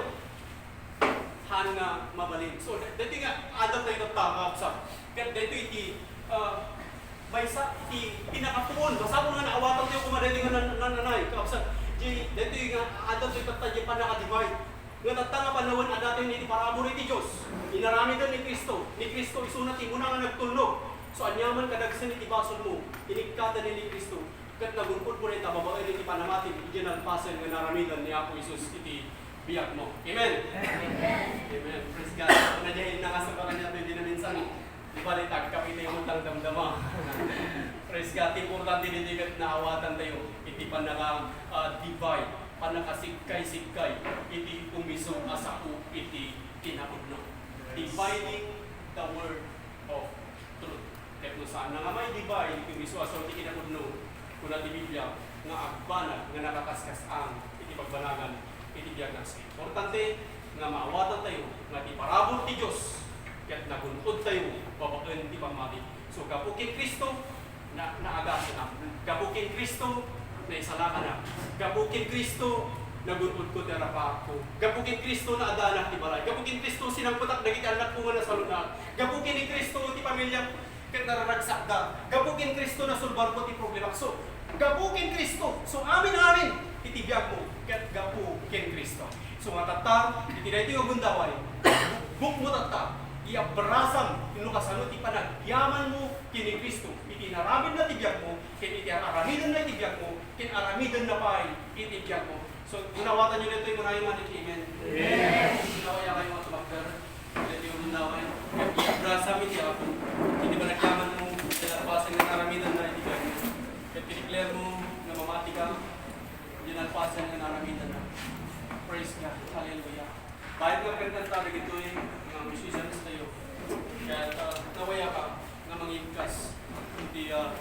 haan nga mabalin. So, da-, daytoy nga adda tayo tatta, kakabsat. Ket daytoy iti, ah, maysa iti pinakapuon. Masapul nga naawatantayo koma daytoy nga nan-, nananay, kakabsat. Di, daytoy nga adda tayo tatta, di pannaka-divide. Nga tatta nga panawen, adda tayo iti parabur iti Dios. Inaramiden ni Cristo. Ni Cristo, isuna ti umuna nga nagtulnog. So, aniaman kadagsen iti basolmo, inikkaten ni Cristo. Ket nagun-odmo dayta babaen iti panamatim, idiay nalpasen nga naramiden ni Apo Jesus iti biagmo. Amen? Amen. Amen. Praise God. Ano diay nakasaba kaniato, di na minsan, di ba, di tagkapit tayo mo tang damdama. Praise God. Importante ditoy ket naawatantayo iti pannaka, ah, divide, pannakasigkay-sigkay iti umiso a sao iti kinapudno. Dividing the word of truth. Ket no saan nga maidivide iti umiso a sao ti kinapudno, kuna ti Biblia nga agbanag nga nakakaskas-ang iti pagbanagan iti biag nga agsuy. Importante nga maawatantayo nga ti parabur ti Dios ket nagun-odtayo babaen ti pammati. So, gapu ken Cristo, na, naagasennak. Gapu ken Cristo, naisalakanak. Gapu ken Cristo, Nagun-odko ti arapaakko. Gapu ken Cristo, naadanak ti balay. Gapu ken Cristo, sinangpetak dagiti annakko nga nasalunaak. Gapu ken ni Cristo, ti pamiliak ket nararagsakda. Gapu ken Cristo, nasulbarko ti problemak. So, gapu ken Cristo. So, amin-amin iti biagmo ket gapu ken Cristo. So, nga tatta, iti daytoy nga gundaway, bukmo tatta, iabrasam no kasano ti panagyamanmo ken ni Cristo iti inaramidna ti biagmo, ken iti ar-aramidenna iti biagmo, ken aramidenna pay iti biagmo. So, gunawatanyo daytoy, manayon man iti amen. Amen. Gunawatanyo nga tumakder. Daytoy nga gundaway. Iabrasam iti Apo. Iti panagyamanmo, iti nalpasen nga aramidenna iti biagmo. Ket i-declare mo nga mamatika, iti nalpasen nga aramidenna. Praise God. Hallelujah. Bayan nga kantanta dagitoy nga musicians tayo. Kaya, ah, nawayaka nga mangibkas iti, ah,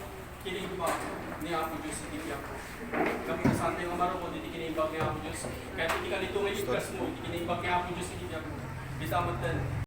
kinimbag ni Apo Dios iti biagmo. Kami nga santayo nga marukod iti kinimbag ni Apo Dios. Kaya iti kanito nga ibkas mo iti kinimbag ni Apo Dios iti biagmo. Ita metten,